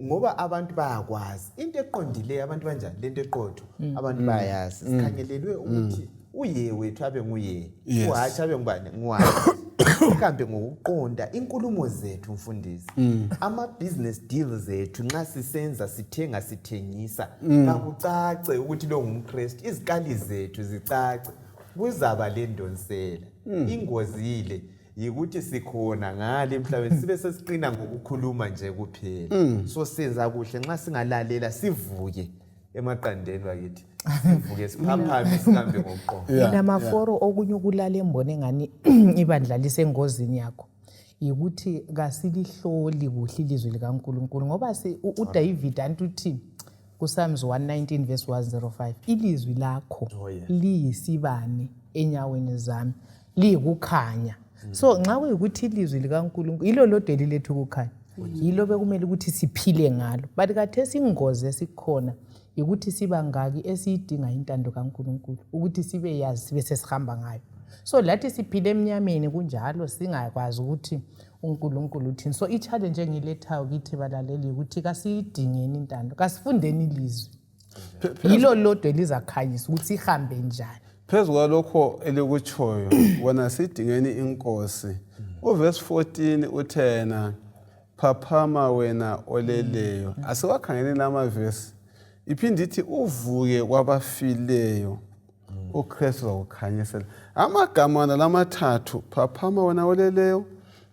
Ngoba abantu bayakwazi into eqondileyo, abantu banjani lento eqotho, abantu bayazi. Sikhangelelwe ukuthi uye wethu abe nguye, uhatshi abe ngubani, nguhatshi. Sihambe ngokuqonda inkulumo zethu mfundisi, ama business deals zethu nxa sisenza, sithenga, sithengisa, kakucace ukuthi lo ngumKristu, izikali zethu zicace, kuzaba lendonsela. Ingozi ile yikuthi sikhona ngale emhlabeni sibe sesiqina ngokukhuluma nje kuphela. So senza kuhle nxa singalalela, sivuke emaqandeni bakithi, sivuke siphaphame, sihambe ngokuqonda. Mina maforo, okunye ukulala embone engani ibandla lisengozini yakho yikuthi kasilihloli kuhle ilizwi likaNkulunkulu, ngoba uDavid anti uthi kuPsalms 119 verse 105, ilizwi lakho liyisibane enyaweni zami, liyikukhanya. So nxa kuyikuthi ilizwi likaNkulunkulu yilo lodwa eliletha ukukhanya, yilo bekumele ukuthi siphile ngalo. But khathesi ingozi esikhona yikuthi sibangaki esiyidinga intando kaNkulunkulu ukuthi sibe yazi, sibe sesihamba ngayo. So lathi siphile emnyameni kunjalo, singakwazi ukuthi uNkulunkulu uthini. So i-challenge engiyilethayo kithi balaleli ukuthi kasiyidingeni intando, kasifundeni ilizwi, yilo lodwa elizakhanyisa ukuthi sihambe njani. Phezu kwalokho elikutshoyo, wona sidingeni inkosi. Uvesi 14 uthena phaphama wena oleleyo. Asiwakhangeleni lamavesi. Iphinde ithi uvuke kwabafileyo, uKristu uzakukhanyisela. Amagama lamathathu, phaphama wena oleleyo,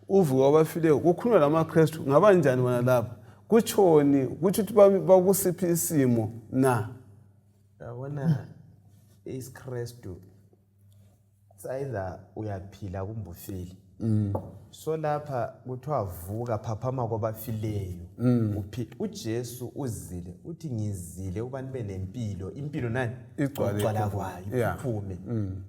uvuke kwabafileyo, kukhulunywa lamaKristu. Ngabanjani wona lapha? Kutshoni? Kutsho ukuthi bakusiphi isimo na? Yabona isiKristu, it's either uyaphila kumbe ufile. So lapha kuthiwa vuka, phaphama kwabafileyo. UJesu uzile, uthi ngizile ukuba nibe nempilo, impilo nani? Igcwale. Igcwala kwayo, iphume.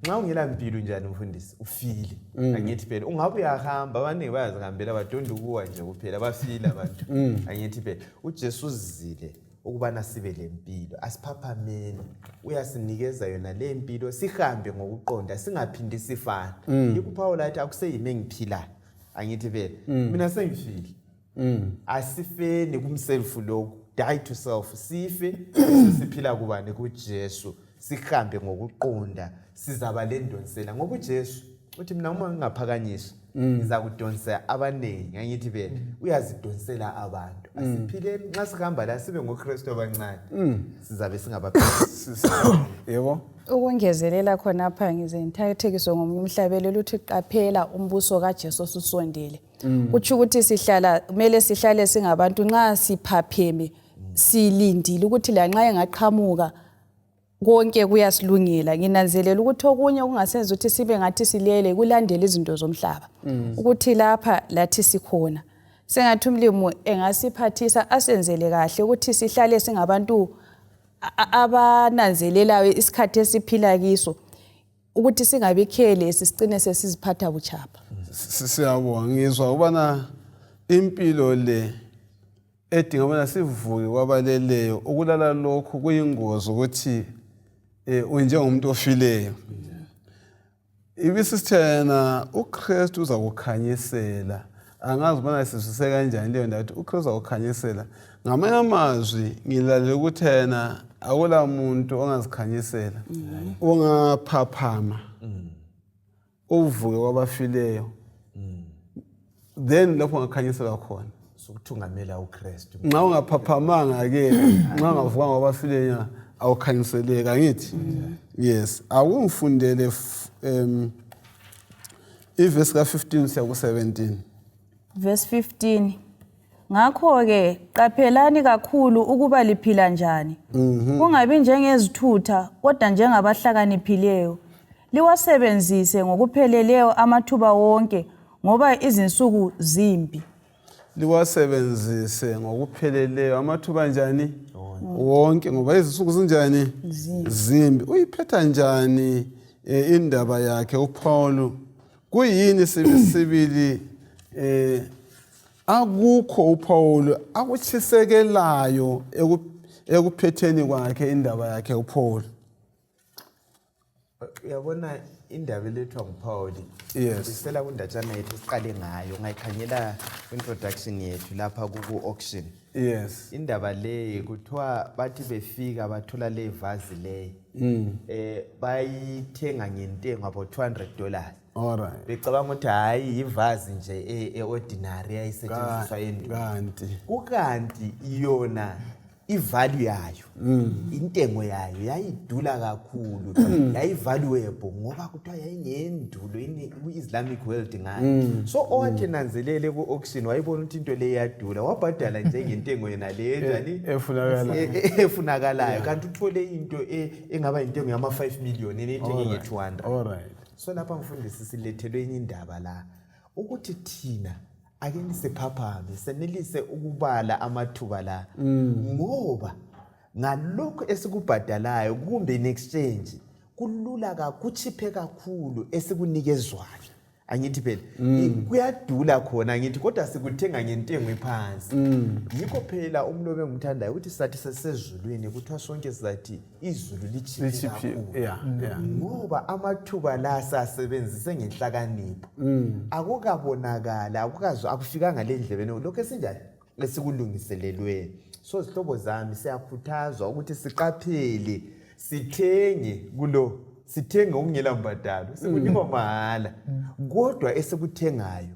Nxa ungela mpilo njani mfundisi? Ufile. Angithi phela ungabe uyahamba, abaningi bayazihambela, badonda ukuwa nje kuphela, bafile abantu. Angithi phela uJesu uzile. Ukubana sibe lempilo, asiphaphameni. Uyasinikeza yona le mpilo, sihambe ngokuqonda, singaphindi sifane. Yikho uPawula athi akuseyimi engiphilayo, angithi vele mina sengifile. Asifeni kumself lokhu, die to self, sife siphila kubani? KuJesu. Sihambe ngokuqonda, sizaba lendonsela ngoba uJesu uthi mina uma ngingaphakanyiswa ngizakudonsa abaningi, angithi vele uyazidonsela abantu. Asiphileni nxa sihamba la, sibe ngoKristu abancane, sizabe singabaphila. Yebo. Ukungezelela khonapha, ngize ngithathekiswe ngomunye umhlabelelo uthi qaphela, umbuso kaJesu osusondele. Kutsho ukuthi sihlala, kumele sihlale singabantu nxa siphapheme, silindile ukuthi la nxa engaqhamuka konke kuyasilungela. Nginanzelela ukuthi okunye okungasenza ukuthi sibe ngathi silele kulandela izinto zomhlaba, ukuthi lapha lathi sikhona, sengathi umlimu engasiphathisa, asenzele kahle ukuthi sihlale singabantu abananzelelayo isikhathi esiphila kiso, ukuthi singabi careless, sicine sesiziphatha butshapha. Siyabonga. Ngizwa ukubana impilo le edinga ubana sivuke kwabaleleyo. Ukulala lokhu kuyingozi, ukuthi unjengomuntu ofileyo. Ibisisithena uKristu uzakukhanyisela. Angazi ubana sizwise kanjani leyo ndawo ukuthi uKristu uzakukhanyisela. Ngamanye amazwi, ngilalele ukuthi yena akula muntu ongazikhanyisela. Ungaphaphama, uvuke kwabafileyo, then lapho ungakhanyiselwa khona. Sokuthungamela uKristu. Nxa ungaphaphamanga-ke, nxa ungavukanga kwabafileyo, awukhanyiseleki, angithi? Yes, akungifundele ivesi ka-15 siya ku-17. Verse 15: Ngakho-ke qaphelani kakhulu ukuba liphila njani, kungabi njengezithutha kodwa njengabahlakaniphileyo, liwasebenzise ngokupheleleyo amathuba wonke, ngoba izinsuku zimbi. Liwasebenzise ngokupheleleyo amathuba njani? Wonke, ngoba izinsuku zinjani? Zimbi. Uyiphetha njani indaba yakhe uPaul? Kuyini sibili akukho uPaul akutshisekelayo ekuphetheni kwakhe indaba yakhe uPaul? Uyabona, indaba elethwa nguPaul isela kundatshana yethu esiqale ngayo, ungayikhangela introduction yethu lapha kuku-auction. Indaba le kuthiwa bathi befika bathola le vazi le, bayithenga ngentengo about $200, becabanga ukuthi hayi, yivazi nje e-ordinary eyayisetshenziswa endulo. Kanti Kukanti yona ivalue yayo, intengo yayo yayidula kakhulu, yayivaluable ngoba kuthiwa yayingendulo ku-Islamic world ngayo. So owathi nanzelele ku-auction wayibona ukuthi into le iyadula, wabhadala njengentengo yona le enjani? Efunakalayo. Efunakalayo, kanti uthole into engaba yintengo yama-5 million, yena ithenge nge-200. So lapha, mfundisi, silethelwe enye indaba la ukuthi thina ake nisiphaphame, senelise ukubala amathuba la, ngoba ngalokhu esikubhadalayo kumbe in exchange kulula, kuchiphe kakhulu esikunikezwayo, angithi phela kuyadula khona, angithi, kodwa sikuthenga ngentengo ephansi. Yikho phela umlobi engumthandayo ukuthi sathi sesezulwini, kuthiwa sonke sizathi izulu lichiphe Lichiphe, kakhulu, ngoba amathuba la sasebenzise ngenhlakanipho. Akukabonakali, akukazo, akufikanga le ndlebeni lokhu esinjani esikulungiselelweni. So zihlobo zami, siyakhuthazwa ukuthi siqaphele, sithenge kulo, sithenge okungela mbadalo, sikunikwa mahala, kodwa esikuthengayo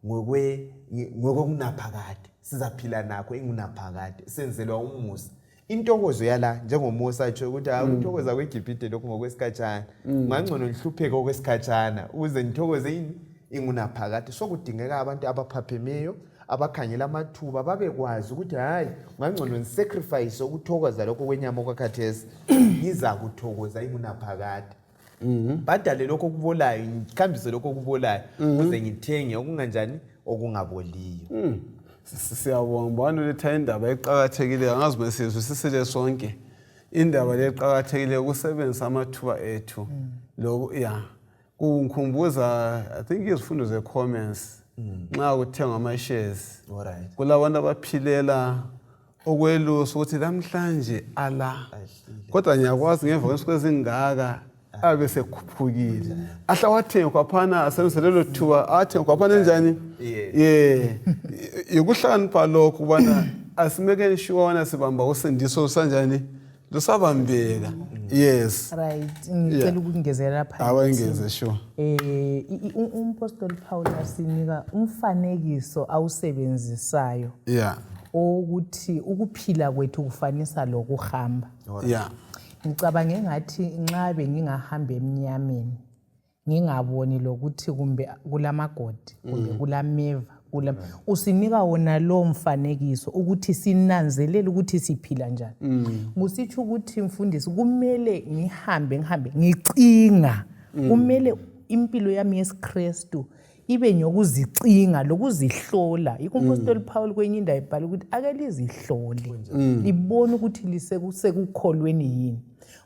ngokokunaphakade, sizaphila nakho ingunaphakade. Senzelwa umusa, intokozo yala, njengoMosa atsho ukuthi hayi, ukuthokoza kweGibhide lokhu ngokwesikhatshana, ngangcono ngihlupheke okwesikhatshana ukuze ngithokoze ini ingunaphakade. So kudingeka abantu abaphaphemeyo, abakhangela amathuba, babekwazi ukuthi hayi, ngangcono ngisacrifice ukuthokoza lokho kwenyama okwakhathesi, ngizakuthokoza ingunaphakade. Bhadale lokho okubolayo, ngikhambise lokho okubolayo ukuze ngithenge okunganjani? Okungaboliyo. Siyabonga mbani uletha indaba eqakathekileyo. Angazi besizwisisile sonke indaba le eqakathekileyo, ukusebenzisa amathuba ethu lokhu. Ya, kungikhumbuza, I think, izifundo ze-commerce, nxa kuthengwa ama-shares, kulabantu abaphilela. Ukwelusa ukuthi lamhlanje ala kodwa ngiyakwazi ngemva kwensuku ezingaka abe sekhuphukile ahle awathenge khwaphana asebenzise lelo thuba awathenge khwaphana enjani ye yikuhlakanipha lokho ubana asimekeni sure sibamba usindiso lusanjani lusabambeka yes right ngicela ukungezelela lapha awengeze sure eh umpostoli Paul asinika umfanekiso awusebenzisayo yeah ukuthi ukuphila kwethu kufanisa lokuhamba yeah ngicabange ngathi nxa bengingahamba emnyameni ngingaboni lokuthi kumbe kulamagodi kumbe mm. kulameva kula mm. usinika wona lo mfanekiso ukuthi sinanzelele ukuthi siphila njani mm. kusitsho ukuthi mfundisi kumele ngihambe ngihambe ngicinga kumele impilo yami yesiKristu ibe nyokuzicinga lokuzihlola yikho umpostoli Paul kwenye indawo ebhala ukuthi ake lizihlole libone ukuthi lisekukholweni yini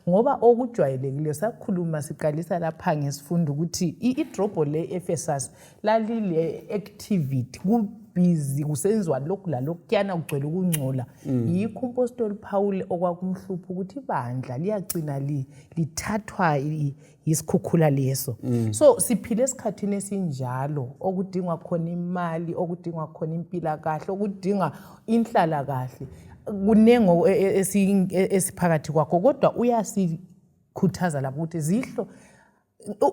ngoba okujwayelekileyo sakhuluma siqalisa lapha ngesifundo ukuthi idrobho le-Ephesus lalile-activity kubhizi kusenziwa lokhu lalokhuyana kugcwele ukungcola mm. yikho umpostoli Paul okwakumhlupha ukuthi ibandla liyagcina lithathwa yisikhukhula leso mm. so siphile esikhathini esinjalo okudingwa khona imali okudingwa khona impilakahle okudinga inhlalakahle kuningi e, e, e, esiphakathi kwakho kodwa uyasikhuthaza lapho ukuthi zihlo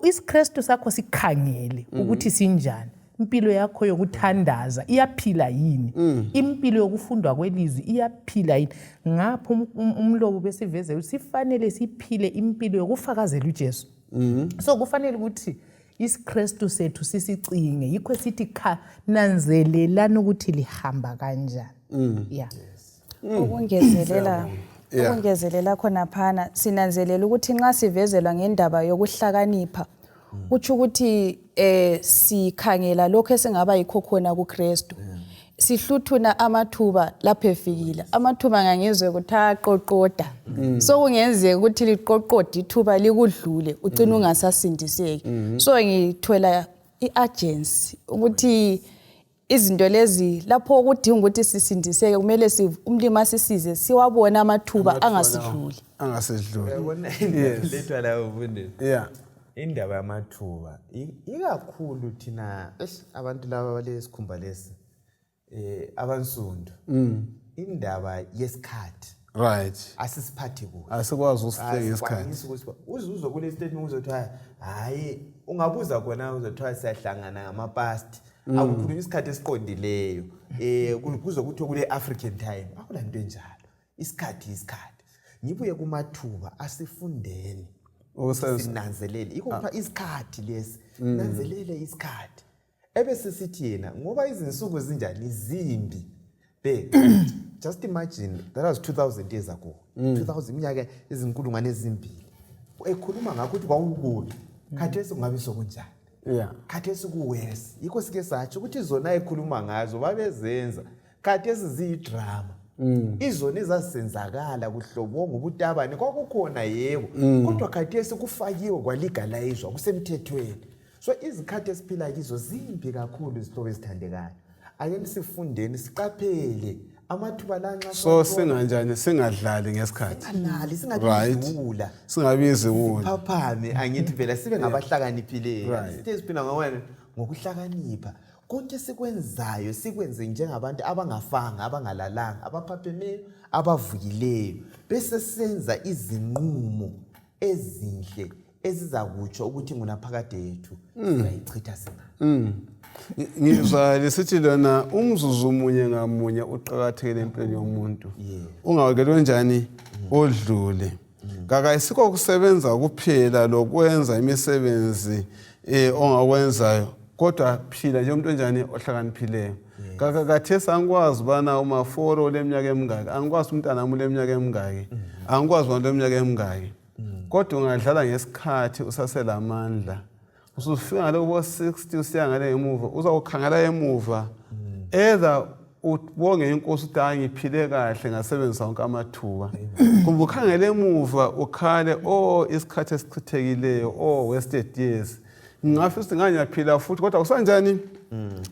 isiKristu sakho sikhangele mm. ukuthi sinjani impilo yakho yokuthandaza iyaphila yini mm. impilo yokufundwa kwelizwi iyaphila yini ngapho um, um, umlobo besivezela sifanele siphile impilo yokufakazela uJesu mm. so kufanele ukuthi isiKristu sethu sisicinge yikho sithi kha nanzelelani ukuthi lihamba kanjani mm. yeah yes. Ukungezelela Yeah. ukungezelela khonaphana sinanzelela ukuthi nxa sivezelwa ngendaba yokuhlakanipha kutsho ukuthi eh sikhangela lokho esingaba yikho khona kuKristu sihluthuna amathuba lapho efikile amathuba ngangizwe ukuthi aqoqoda so kungenzeka ukuthi liqoqode ithuba likudlule ugcine ungasasindiseki so ngithola i-agency ukuthi izinto lezi lapho okudinga ukuthi sisindiseke kumele umlimi asisize siwabone amathuba angasidluli angasidluli Uyabona indaba lethwa la mfundisi yeah indaba yamathuba ikakhulu thina eish abantu laba balesikhumba lesi eh abansundu mm. indaba yesikhathi right asisiphathi kuhle asikwazi ukusihlenga isikhathi uze uzwe kule statement uzothiwa hayi ungabuza khona uzothiwa siyahlangana ngamapast mm. akukhulunywa isikhathi esiqondileyo um kuze kuthiwe kule African time akula nto enjalo isikhathi isikhathi ngibuye kumathuba asifundeni sinanzelele yikho kuthiwa ah. isikhathi lesi mm. nanzelele isikhathi ebesesithi yena ngoba izinsuku zinjani zimbi be just imagine that was 2000 years ago mm. 2000 iminyaka izinkulungwane ezimbili ekhuluma ngakho ukuthi kwakukubi khathesi kungabe sokunjani yeah khathesi kuwesi yikho sike satsho ukuthi zona ekhuluma ngazo babezenza khathesi ziyidrama mm. izona ezazisenzakala kuhlobonga ubutabane kwakukhona yebo mm. kodwa khathesi kufakiwe kwalegalizwa kusemthethweni so izikhathi esiphila kizo zimbi kakhulu izihlobo ezithandekayo ake sifundeni siqaphele amathuba la nxa so singanjani singadlali ngesikhathi singadlali singabiziwula singabiziwula phaphame angithi phela sibe ngabahlakaniphileyo sithe siphila ngokwana ngokuhlakanipha konke sikwenzayo sikwenze njengabantu abangafanga abangalalanga abaphaphemeyo abavukileyo bese senza izinqumo ezinhle ezizakutsho ukuthi ngunaphakade yethu mm. sizayichitha sina mm. ngizwa lisithi lona umzuzu munye ngamunye uqakathekile empilweni yomuntu ungawekelwe njani mm. odlule kakayisikho kusebenza kuphela lokwenza imisebenzi eh ongakwenzayo kodwa phila nje umuntu onjani ohlakaniphileyo kakathesi angikwazi ubana umaforo uleminyaka emingaki angikwazi umntanami uleminyaka emingaki angikwazi ubana uleminyaka emingaki kodwa ungadlala ngesikhathi usaselamandla usufika ngale kubo-60 usiya ngale ngemuva uzawukhangela emuva either ubonge inkosi ukuthi hayi ngiphile kahle ngasebenzisa wonke amathuba kumbe ukhangele emuva ukhale o oh, isikhathi esichithekileyo o oh, wasted years. Ngingafisa ukuthi ngangiyaphila futhi, kodwa kusanjani?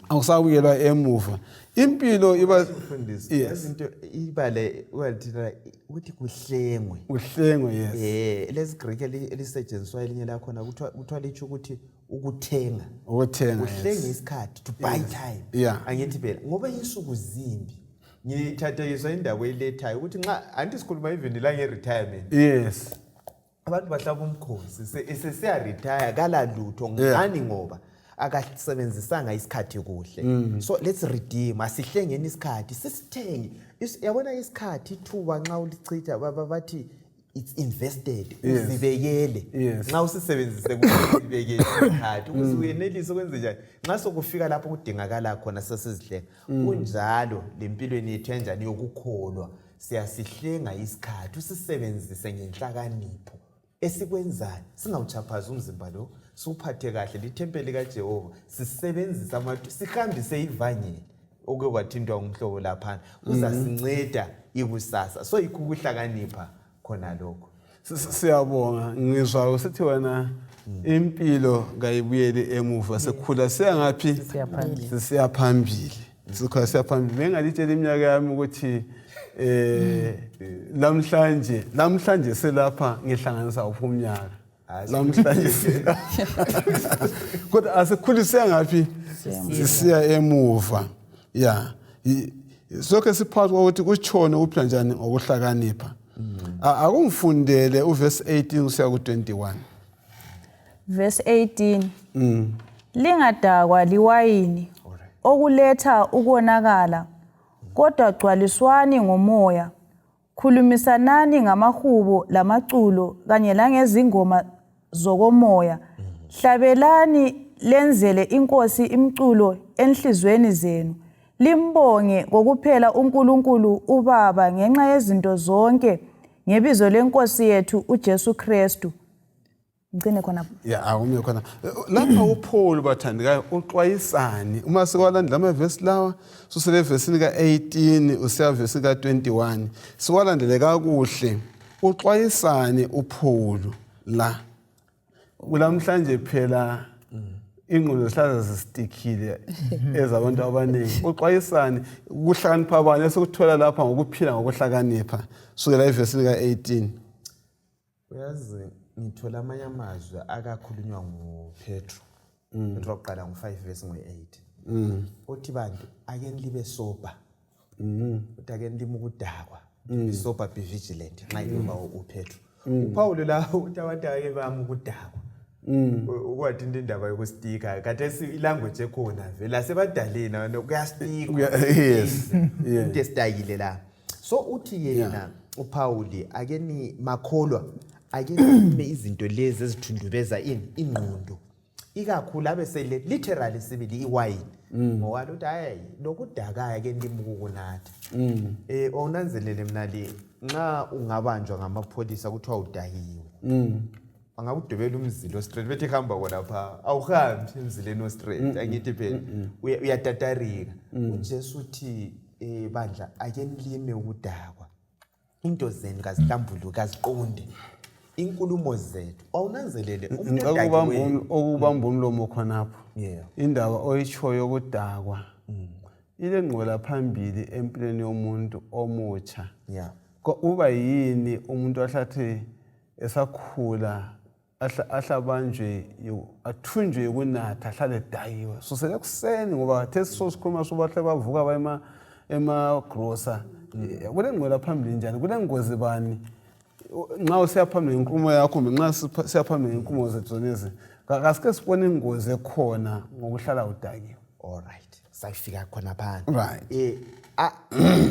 Akusabuyelwa emuva. Impilo iba Mfundisi, Yes. izinto ibale wathina ukuthi kuhlengwe. Uhlengwe, yes. Lesi Greek elisetshenziswa elinye lakhona kuthiwa litsho ukuthi ukuthenga. Ukuthenga, yes. Uhlenge isikhathi, to buy time. Angithi phela ngoba insuku zimbi. Ngithathekiswa indaba oyilethayo ukuthi nxa anti sikhuluma even la nge-retirement. Abantu bahlaba umkhosi sesiya retire kala lutho ngani ngoba akasebenzisanga isikhathi kuhle. So let's redeem, asihlengeni isikhathi, sisithenge. Yabona isikhathi ithuba nxa ulichitha bathi it's invested, uzibekele. Nxa usisebenzise kuhle uzibekele isikhathi ukuze uyenelise ukwenze njani nxa sokufika lapho kudingakala khona sesizihlenga. Kunjalo lempilweni yethu yanjani yokukholwa, siyasihlenga isikhathi usisebenzise ngenhlakanipho esikwenzayo, singawuchaphazi umzimba lo, siwuphathe kahle lithempeli kaJehova, sisebenzise sihambise ivangeli okuke kwathintwa ngumhlobo laphana, kuzasinceda ikusasa. So yikho ukuhlakanipha khona lokho. Siyabonga. Ngizwa usithi wena impilo kayibuyeli emuva, sikhula siya ngaphi? Sisiya phambili. Sisiya phambili. Sikhula siya phambili. Bengalitshela iminyaka yami ukuthi lamhlanje selapha ngihlanganisa uphi umnyaka. Lamhlanje selapha. Kodwa asikhuli siya ngaphi? Sisiya emuva. Yeah. Sonke siphakathi kokuthi kutshone ukuphila njani ngokuhlakanipha. Akungifundele uverse 18 kusiya ku-21. Verse 18. Lingadakwa liwayini okuletha ukonakala, kodwa gcwaliswani ngomoya. Khulumisanani ngamahubo lamaculo kanye langezingoma zokomoya. Hlabelani lenzele inkosi imculo enhlizweni zenu. Limbonge kokuphela uNkulunkulu uBaba ngenxa yezinto zonke ngebizo lenkosi yethu uJesu Kristu. Ngicine khona. Ya, awume khona. Lapha uPaul bathandekayo uxwayisani uma sikwalandela amavesi lawa, susele evesini ka-18 usiya evesini ka-21, siwalandele kakuhle. Uxwayisani uPaul la? Kulamhlanje phela ingqondo zihlala zisitikhile ezabantu abaningi. Uxwayisani ukuhlakanipha bani esikuthola lapha ngokuphila ngokuhlakanipha sukela evesini ka-18? Uyazi ngithola amanye amazwi akakhulunywa nguPetro. Petro wokuqala ngu-5 verse ngu-8. Uthi bantu ake nilibe sober. Uthi ake nilime ukudakwa. Be sober, be vigilant. Nxa ikhuluma uPetro. uPaul la uthi abantu ake bami ukudakwa. Ukwathi into indaba yokustika khathesi ilanguage ekhona vele asebadaleni abantu kuyastikwa. Into esitakile la. So uthi yena uPaul ake ni makholwa ake nime izinto lezi ezithundubeza ini ingqondo, ikakhulu abe sele literally sibili iwayini, ngoba uthi hayi lokudakaya ke ndimi ukukunatha. Awunanzelele mina le nxa ungabanjwa ngamapholisa kuthiwa udakiwe, angakudwebela umzila o-straight bethi hamba khonapha, awuhambi emzileni o-straight, angithi phela uyatatarika. UJesu uthi bandla ake nilime ukudakwa, into zenu kazihlambuluki, kaziqonde inkulumo zethu. Awunanzelele umuntu Ngicela odakiweyo. ukubamba umlomo khonapho. Indaba oyitshoyo yokudakwa ile ngqola phambili empilweni yomuntu omutsha. Uba yini umuntu ahlathi esakhula ahlabanjwe athunjwe yikunatha, ahlale edakiwe susele ekuseni, ngoba khathesi sosikhuluma sobahle bavuka baye emagrosa. Kule ngqola phambili njani, kule ngozi bani nxa usiya phambili ngenkulumo yakho, kumbe nxa siya phambili ngenkulumo zethu zonezi, kasike sibone ingozi ekhona ngokuhlala udakiwe. All right, sayifika khona phana.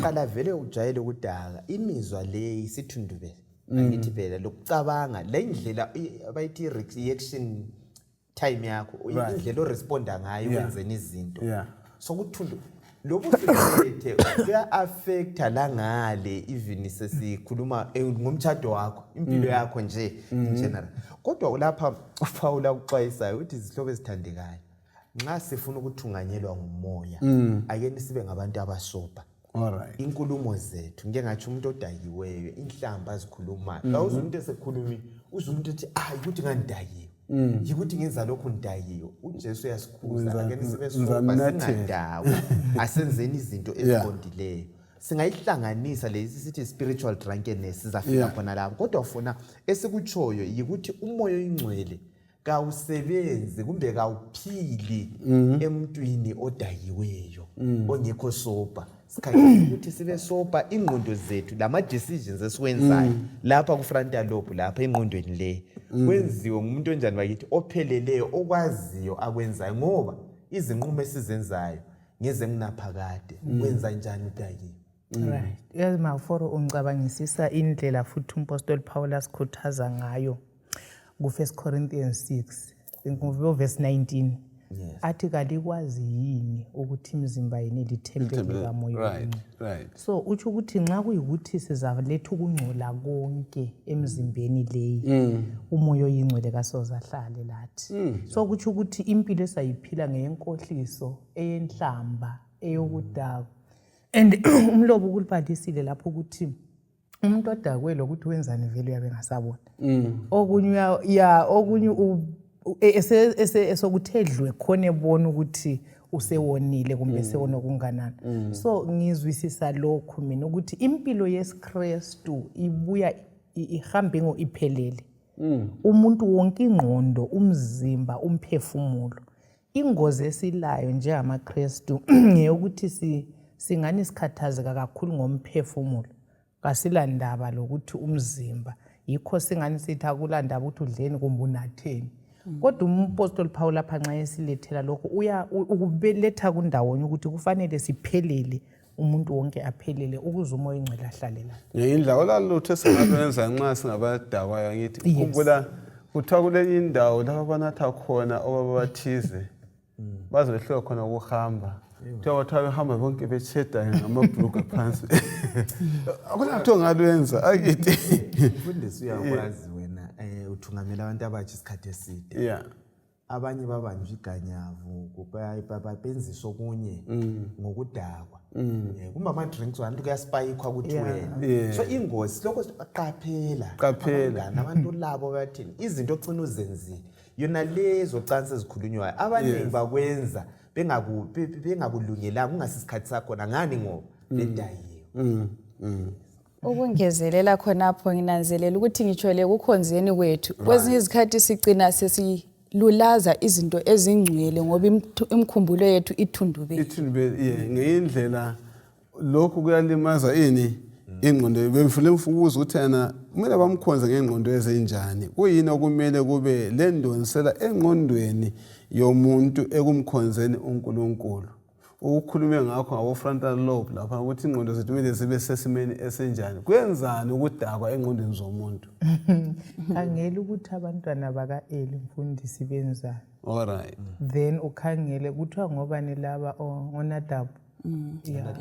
Qala vele ujwayele ukudaka, imizwa le isithundubele, angithi phela lokucabanga le ndlela abayithi reaction time yakho, indlela oresponda ngayo ukwenzeni izinto. So kuthundu lobu siphethe kuya-affecta la ngale, even sesikhuluma ngomtshado wakho, impilo yakho nje in general. Kodwa lapha uPaul akuxwayisayo uthi izihlobo ezithandekayo, nxa sifuna ukuthunganyelwa ngumoya, ake sibe ngabantu abasoba. Inkulumo zethu, ngike ngatsho umuntu odakiweyo inhlamba azikhulumayo, awuze umuntu esekhulumi, uze umuntu ethi ayi ukuthi ngandidakiwe. Yikuthi ngenza lokhu ngidakiwe. UJesu uyasikhuza, ake sibe sober, ngizamnathela. singadakwa, asenzeni izinto eziqondileyo. Singayihlanganisa lesi sithi spiritual drunkenness, sizafika khona lapho. Kodwa funa esikutshoyo yikuthi umoya oyingcwele kawusebenzi kumbe kawuphili emntwini odakiweyo, ongekho sober. Sikhangele ukuthi sibe sober, ingqondo zethu lama-decisions esiwenzayo lapha ku-frontal lobe, lapha engqondweni le, kwenziwe ngumuntu onjani bakithi? Opheleleyo, okwaziyo akwenzayo, ngoba izinqumo esizenzayo ngezengunaphakade. Wenza njani udakiwe? Right, yazi Maforo, ungicabangisisa indlela futhi umpostoli Paul asikhuthaza ngayo ku-1 Corinthians 6 verse 19. Athi, "Kalikwazi yini ukuthi imizimba yenu ilithempeli likaMoya oNgcwele?" So utsho ukuthi nxa kuyikuthi sizaletha ukungcola konke emzimbeni leyi, umoya oyingcwele kasoze ahlale lathi. So kutsho ukuthi impilo esayiphila ngeyenkohliso, eyenhlamba, eyokudakwa. And umlobo ukulibalisile lapho ukuthi umuntu odakwe lokuthi wenzani vele uyabe engasaboni okunye. Ya, okunye esokuthe dlwe khona ebona ukuthi usewonile kumbe sewone okunganani. So ngizwisisa lokhu mina ukuthi impilo yesiKrestu ibuya ihambe iphelele, umuntu wonke, ingqondo, umzimba, umphefumulo. Ingozi esilayo njengamaKrestu ngeyokuthi singani sikhathazeka kakhulu ngomphefumulo, kasilandaba lokuthi umzimba. Yikho singani sithi akulandaba ukuthi udleni kumbe unatheni. Kodwa umpostoli Paul lapha nxa esilethela lokhu, uya ukubeletha kundawonye ukuthi kufanele siphelele, umuntu wonke aphelele, ukuze umoya oyingcwele ahlale la. Ngenye olalutho esingalwenza nxa singabadakwayo, ngithi khumbula kuthiwa kulenye indawo lapho abanatha khona obaba bathize baze behluleka khona ukuhamba. Kuthiwa bathiwa behamba bonke betsheda ngamabhulugwe phansi. Akulatho ongalwenza akithi. Mfundisi, uyakwazi wena, uthungamela abantu abatsha isikhathi eside. Abanye babanjwa iganyavu, benziswa okunye ngokudakwa. Kumbe ama-drinks wantu kuyasipayikwa ukuthi wena. So ingozi lokho, qaphela. Qaphela. Abangani, abantu labo bathini, izinto ocina uzenzile, yona lezo cansi ezikhulunywayo, abaningi bakwenza bengakulungelanga, kungasi isikhathi sakhona. Ngani? Ngoba bedayiwe. Ukungezelela khonapho, nginanzelela ukuthi ngitsho le kukhonzeni kwethu, kwezinye izikhathi sigcina sesilulaza izinto ezingcwele ngoba imikhumbulo yethu ithundubele. Ithundubele, yeah. Ngenye indlela lokhu kuyalimaza ini? Ingqondo. Bemfuna ukubuza ukuthi yena kumele bamkhonze ngengqondo ezinjani? Kuyini okumele kube lendonsela engqondweni yomuntu ekumkhonzeni uNkulunkulu? Ukukhulume ngakho ngabo-frontal lobe lapha, ukuthi ingqondo zethu kumele zibe sesimeni esinjani. Kwenzani ukudakwa engqondweni zomuntu? Khangela ukuthi abantwana baka-Eli, mfundisi, benzani. Then ukhangele kuthiwa ngobani laba, ngoNadabu, yeah,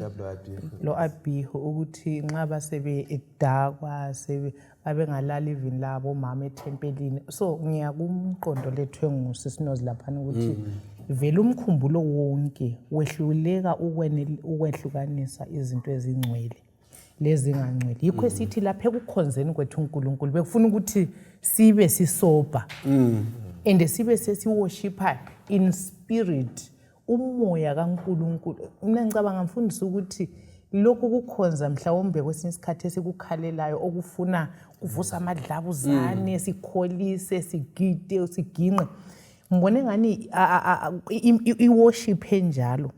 lo Abihu, ukuthi nxa basebedakwa sebe babengalali even labo omama ethempelini. So ngiyakumqondo lethwe ngusisinozi laphana ukuthi vele umkhumbulo wonke wehluleka ukwehlukanisa izinto ezingcwele lezingangcwele. Yikho esithi lapha ekukhonzeni kwethu uNkulunkulu bekufuna ukuthi sibe sisober and sibe sesiworshipha in spirit, umoya kaNkulunkulu. Mina ngicabanga, mfundisi, ukuthi lokhu kukhonza mhlawumbe kwesinye isikhathi esikukhalelayo okufuna kuvusa amadlabuzane, sikholise, sigide, siginqe, ngibone ngani i-worship enjalo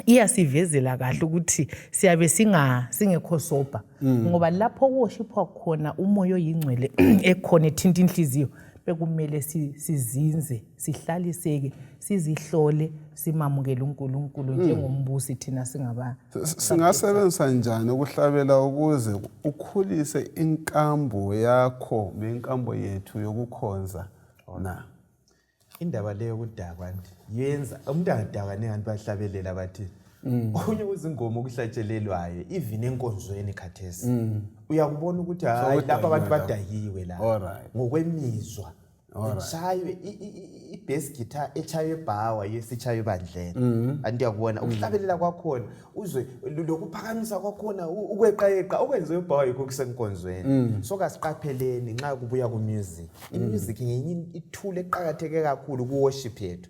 iyasivezela kahle ukuthi siyabe singekho sober, ngoba lapho kuworshiphwa khona umoya oyingcwele ekhona ethinta inhliziyo, bekumele sizinze, sihlaliseke, sizihlole, simamukele uNkulunkulu njengombusi thina singaba Singasebenzisa njani ukuhlabela ukuze ukhulise inkambo yakho nenkambo yethu yokukhonza na? Indaba leyo yokudakwa nti yenza umuntu angadakwa nengathi bahlabelela bathi okunye kuzingoma okuhlatshelelwayo even enkonzweni khathesi, uyakubona ukuthi hayi, lapha abantu Sokudakiwe lapho. badakiwe la. Ngokwemizwa. Itshaywe i-bass guitar etshaywe ebhawa yiyo esitshaywe ebandleni. Anti uyakubona ukuhlabelela kwakhona, uzwe lokuphakamisa kwakhona, ukweqayeqa okwenziwe ebhawa yikho kusenkonzweni. So kasiqapheleni nxa kubuya ku-music. I-music ngenye ithule eqakatheke kakhulu ku-worship yethu.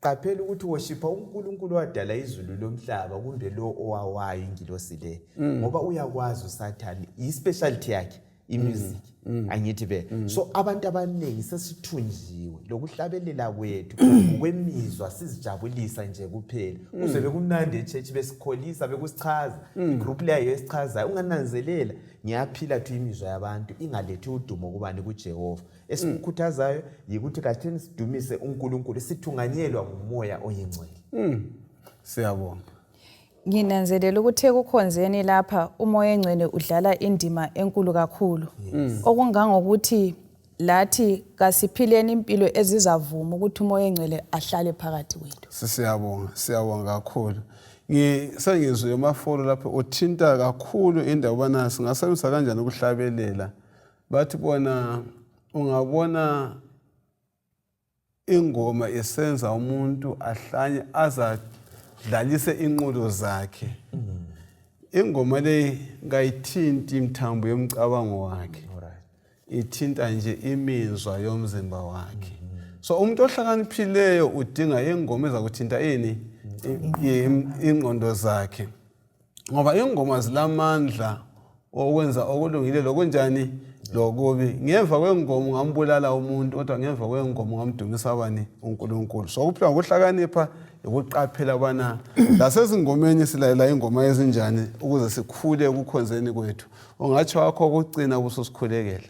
Qaphela ukuthi worshipha uNkulunkulu wadala izulu lomhlaba kumbe lo owawayo ingilosi le, ngoba uyakwazi uSathane i-specialty yakhe i-music. Angithi be so abantu abaningi sesithunjiwe lokuhlabelela kwethu ngokwemizwa, sizijabulisa nje kuphela. Kuze bekumnandi e-church, besikholisa, bekusichaza igroup leyo esichazayo. Ungananzelela ngiyaphila thi imizwa yabantu ingalethi udumo kubani? KuJehova. Esikukhuthazayo yikuthi katheni sidumise uNkulunkulu sithunganyelwa nguMoya Oyingcwele. Siyabonga. Nginanzelela ukuthi ekukhonzeni lapha uMoya Engcwele udlala indima enkulu kakhulu, okungangokuthi lathi kasiphileni impilo ezizavuma ukuthi uMoya Engcwele ahlale phakathi kwethu. Siyabonga, siyabonga kakhulu. Sengizwe emafolo lapho uthinta kakhulu indaba ubana singasebenzisa kanjani ukuhlabelela. Bathi bona ungabona ingoma isenza umuntu ahlanye azadlalise inqulu zakhe, ingoma leyi kayithinti imthambo yomcabango wakhe, ithinta nje imizwa yomzimba wakhe. So umuntu ohlakaniphileyo udinga ingoma ezakuthinta ini? Ingqondo zakhe, ngoba ingoma zilamandla okwenza okulungile lokunjani lokubi. Ngemva kwengoma ungambulala umuntu, kodwa ngemva kwengoma ungamdumisa bani? UNkulunkulu. So kuphila ngokuhlakanipha ukuqaphela ubana lasezingomeni silalela ingoma ezinjani ukuze sikhule ekukhonzeni kwethu. Ungatsho wakho ukucina kususikhulekela.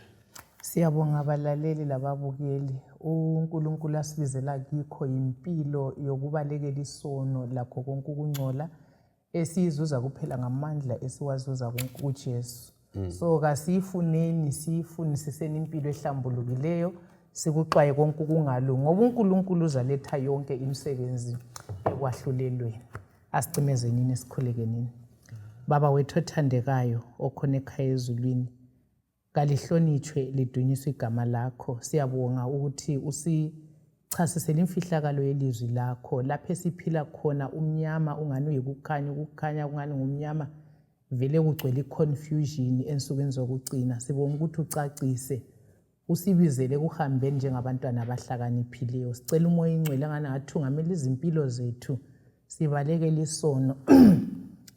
Siyabonga abalaleli lababukeli. UNkulunkulu asibizela kikho yimpilo yokubalekela isono lakho konke ukungcola esiyizuza kuphela ngamandla esiwazuza kuJesu. So kasiyifuneni, siyifunisiseni impilo ehlambulukileyo, sikuxwaye konke ukungalungi, ngoba uNkulunkulu uzaletha yonke imisebenzi ekwahlulelweni. Asicimezenini, sikhulekenini. Baba wethu othandekayo okhona ekhaya ezulwini, kalihlonitshwe lidunyiswe igama lakho. Siyabonga ukuthi usichasisele imfihlakalo yelizwi lakho. Lapho esiphila khona umnyama ungani uyikukhanya, ukukhanya kungani ngumnyama, vele kugcwele i-confusion ensukwini zokugcina. Sibonga ukuthi ucacise, usibizele ekuhambeni njengabantwana abahlakaniphileyo. Sicela uMoya Ingcwele angani angathungamela izimpilo zethu, sibalekele isono,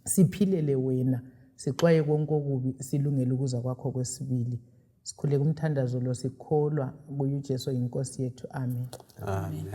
siphilele wena, sixwaye konke okubi, silungele ukuza kwakho kwesibili. Sikhuleka umthandazo lo sikholwa kuye uJesu inkosi yethu. Amen. Amen.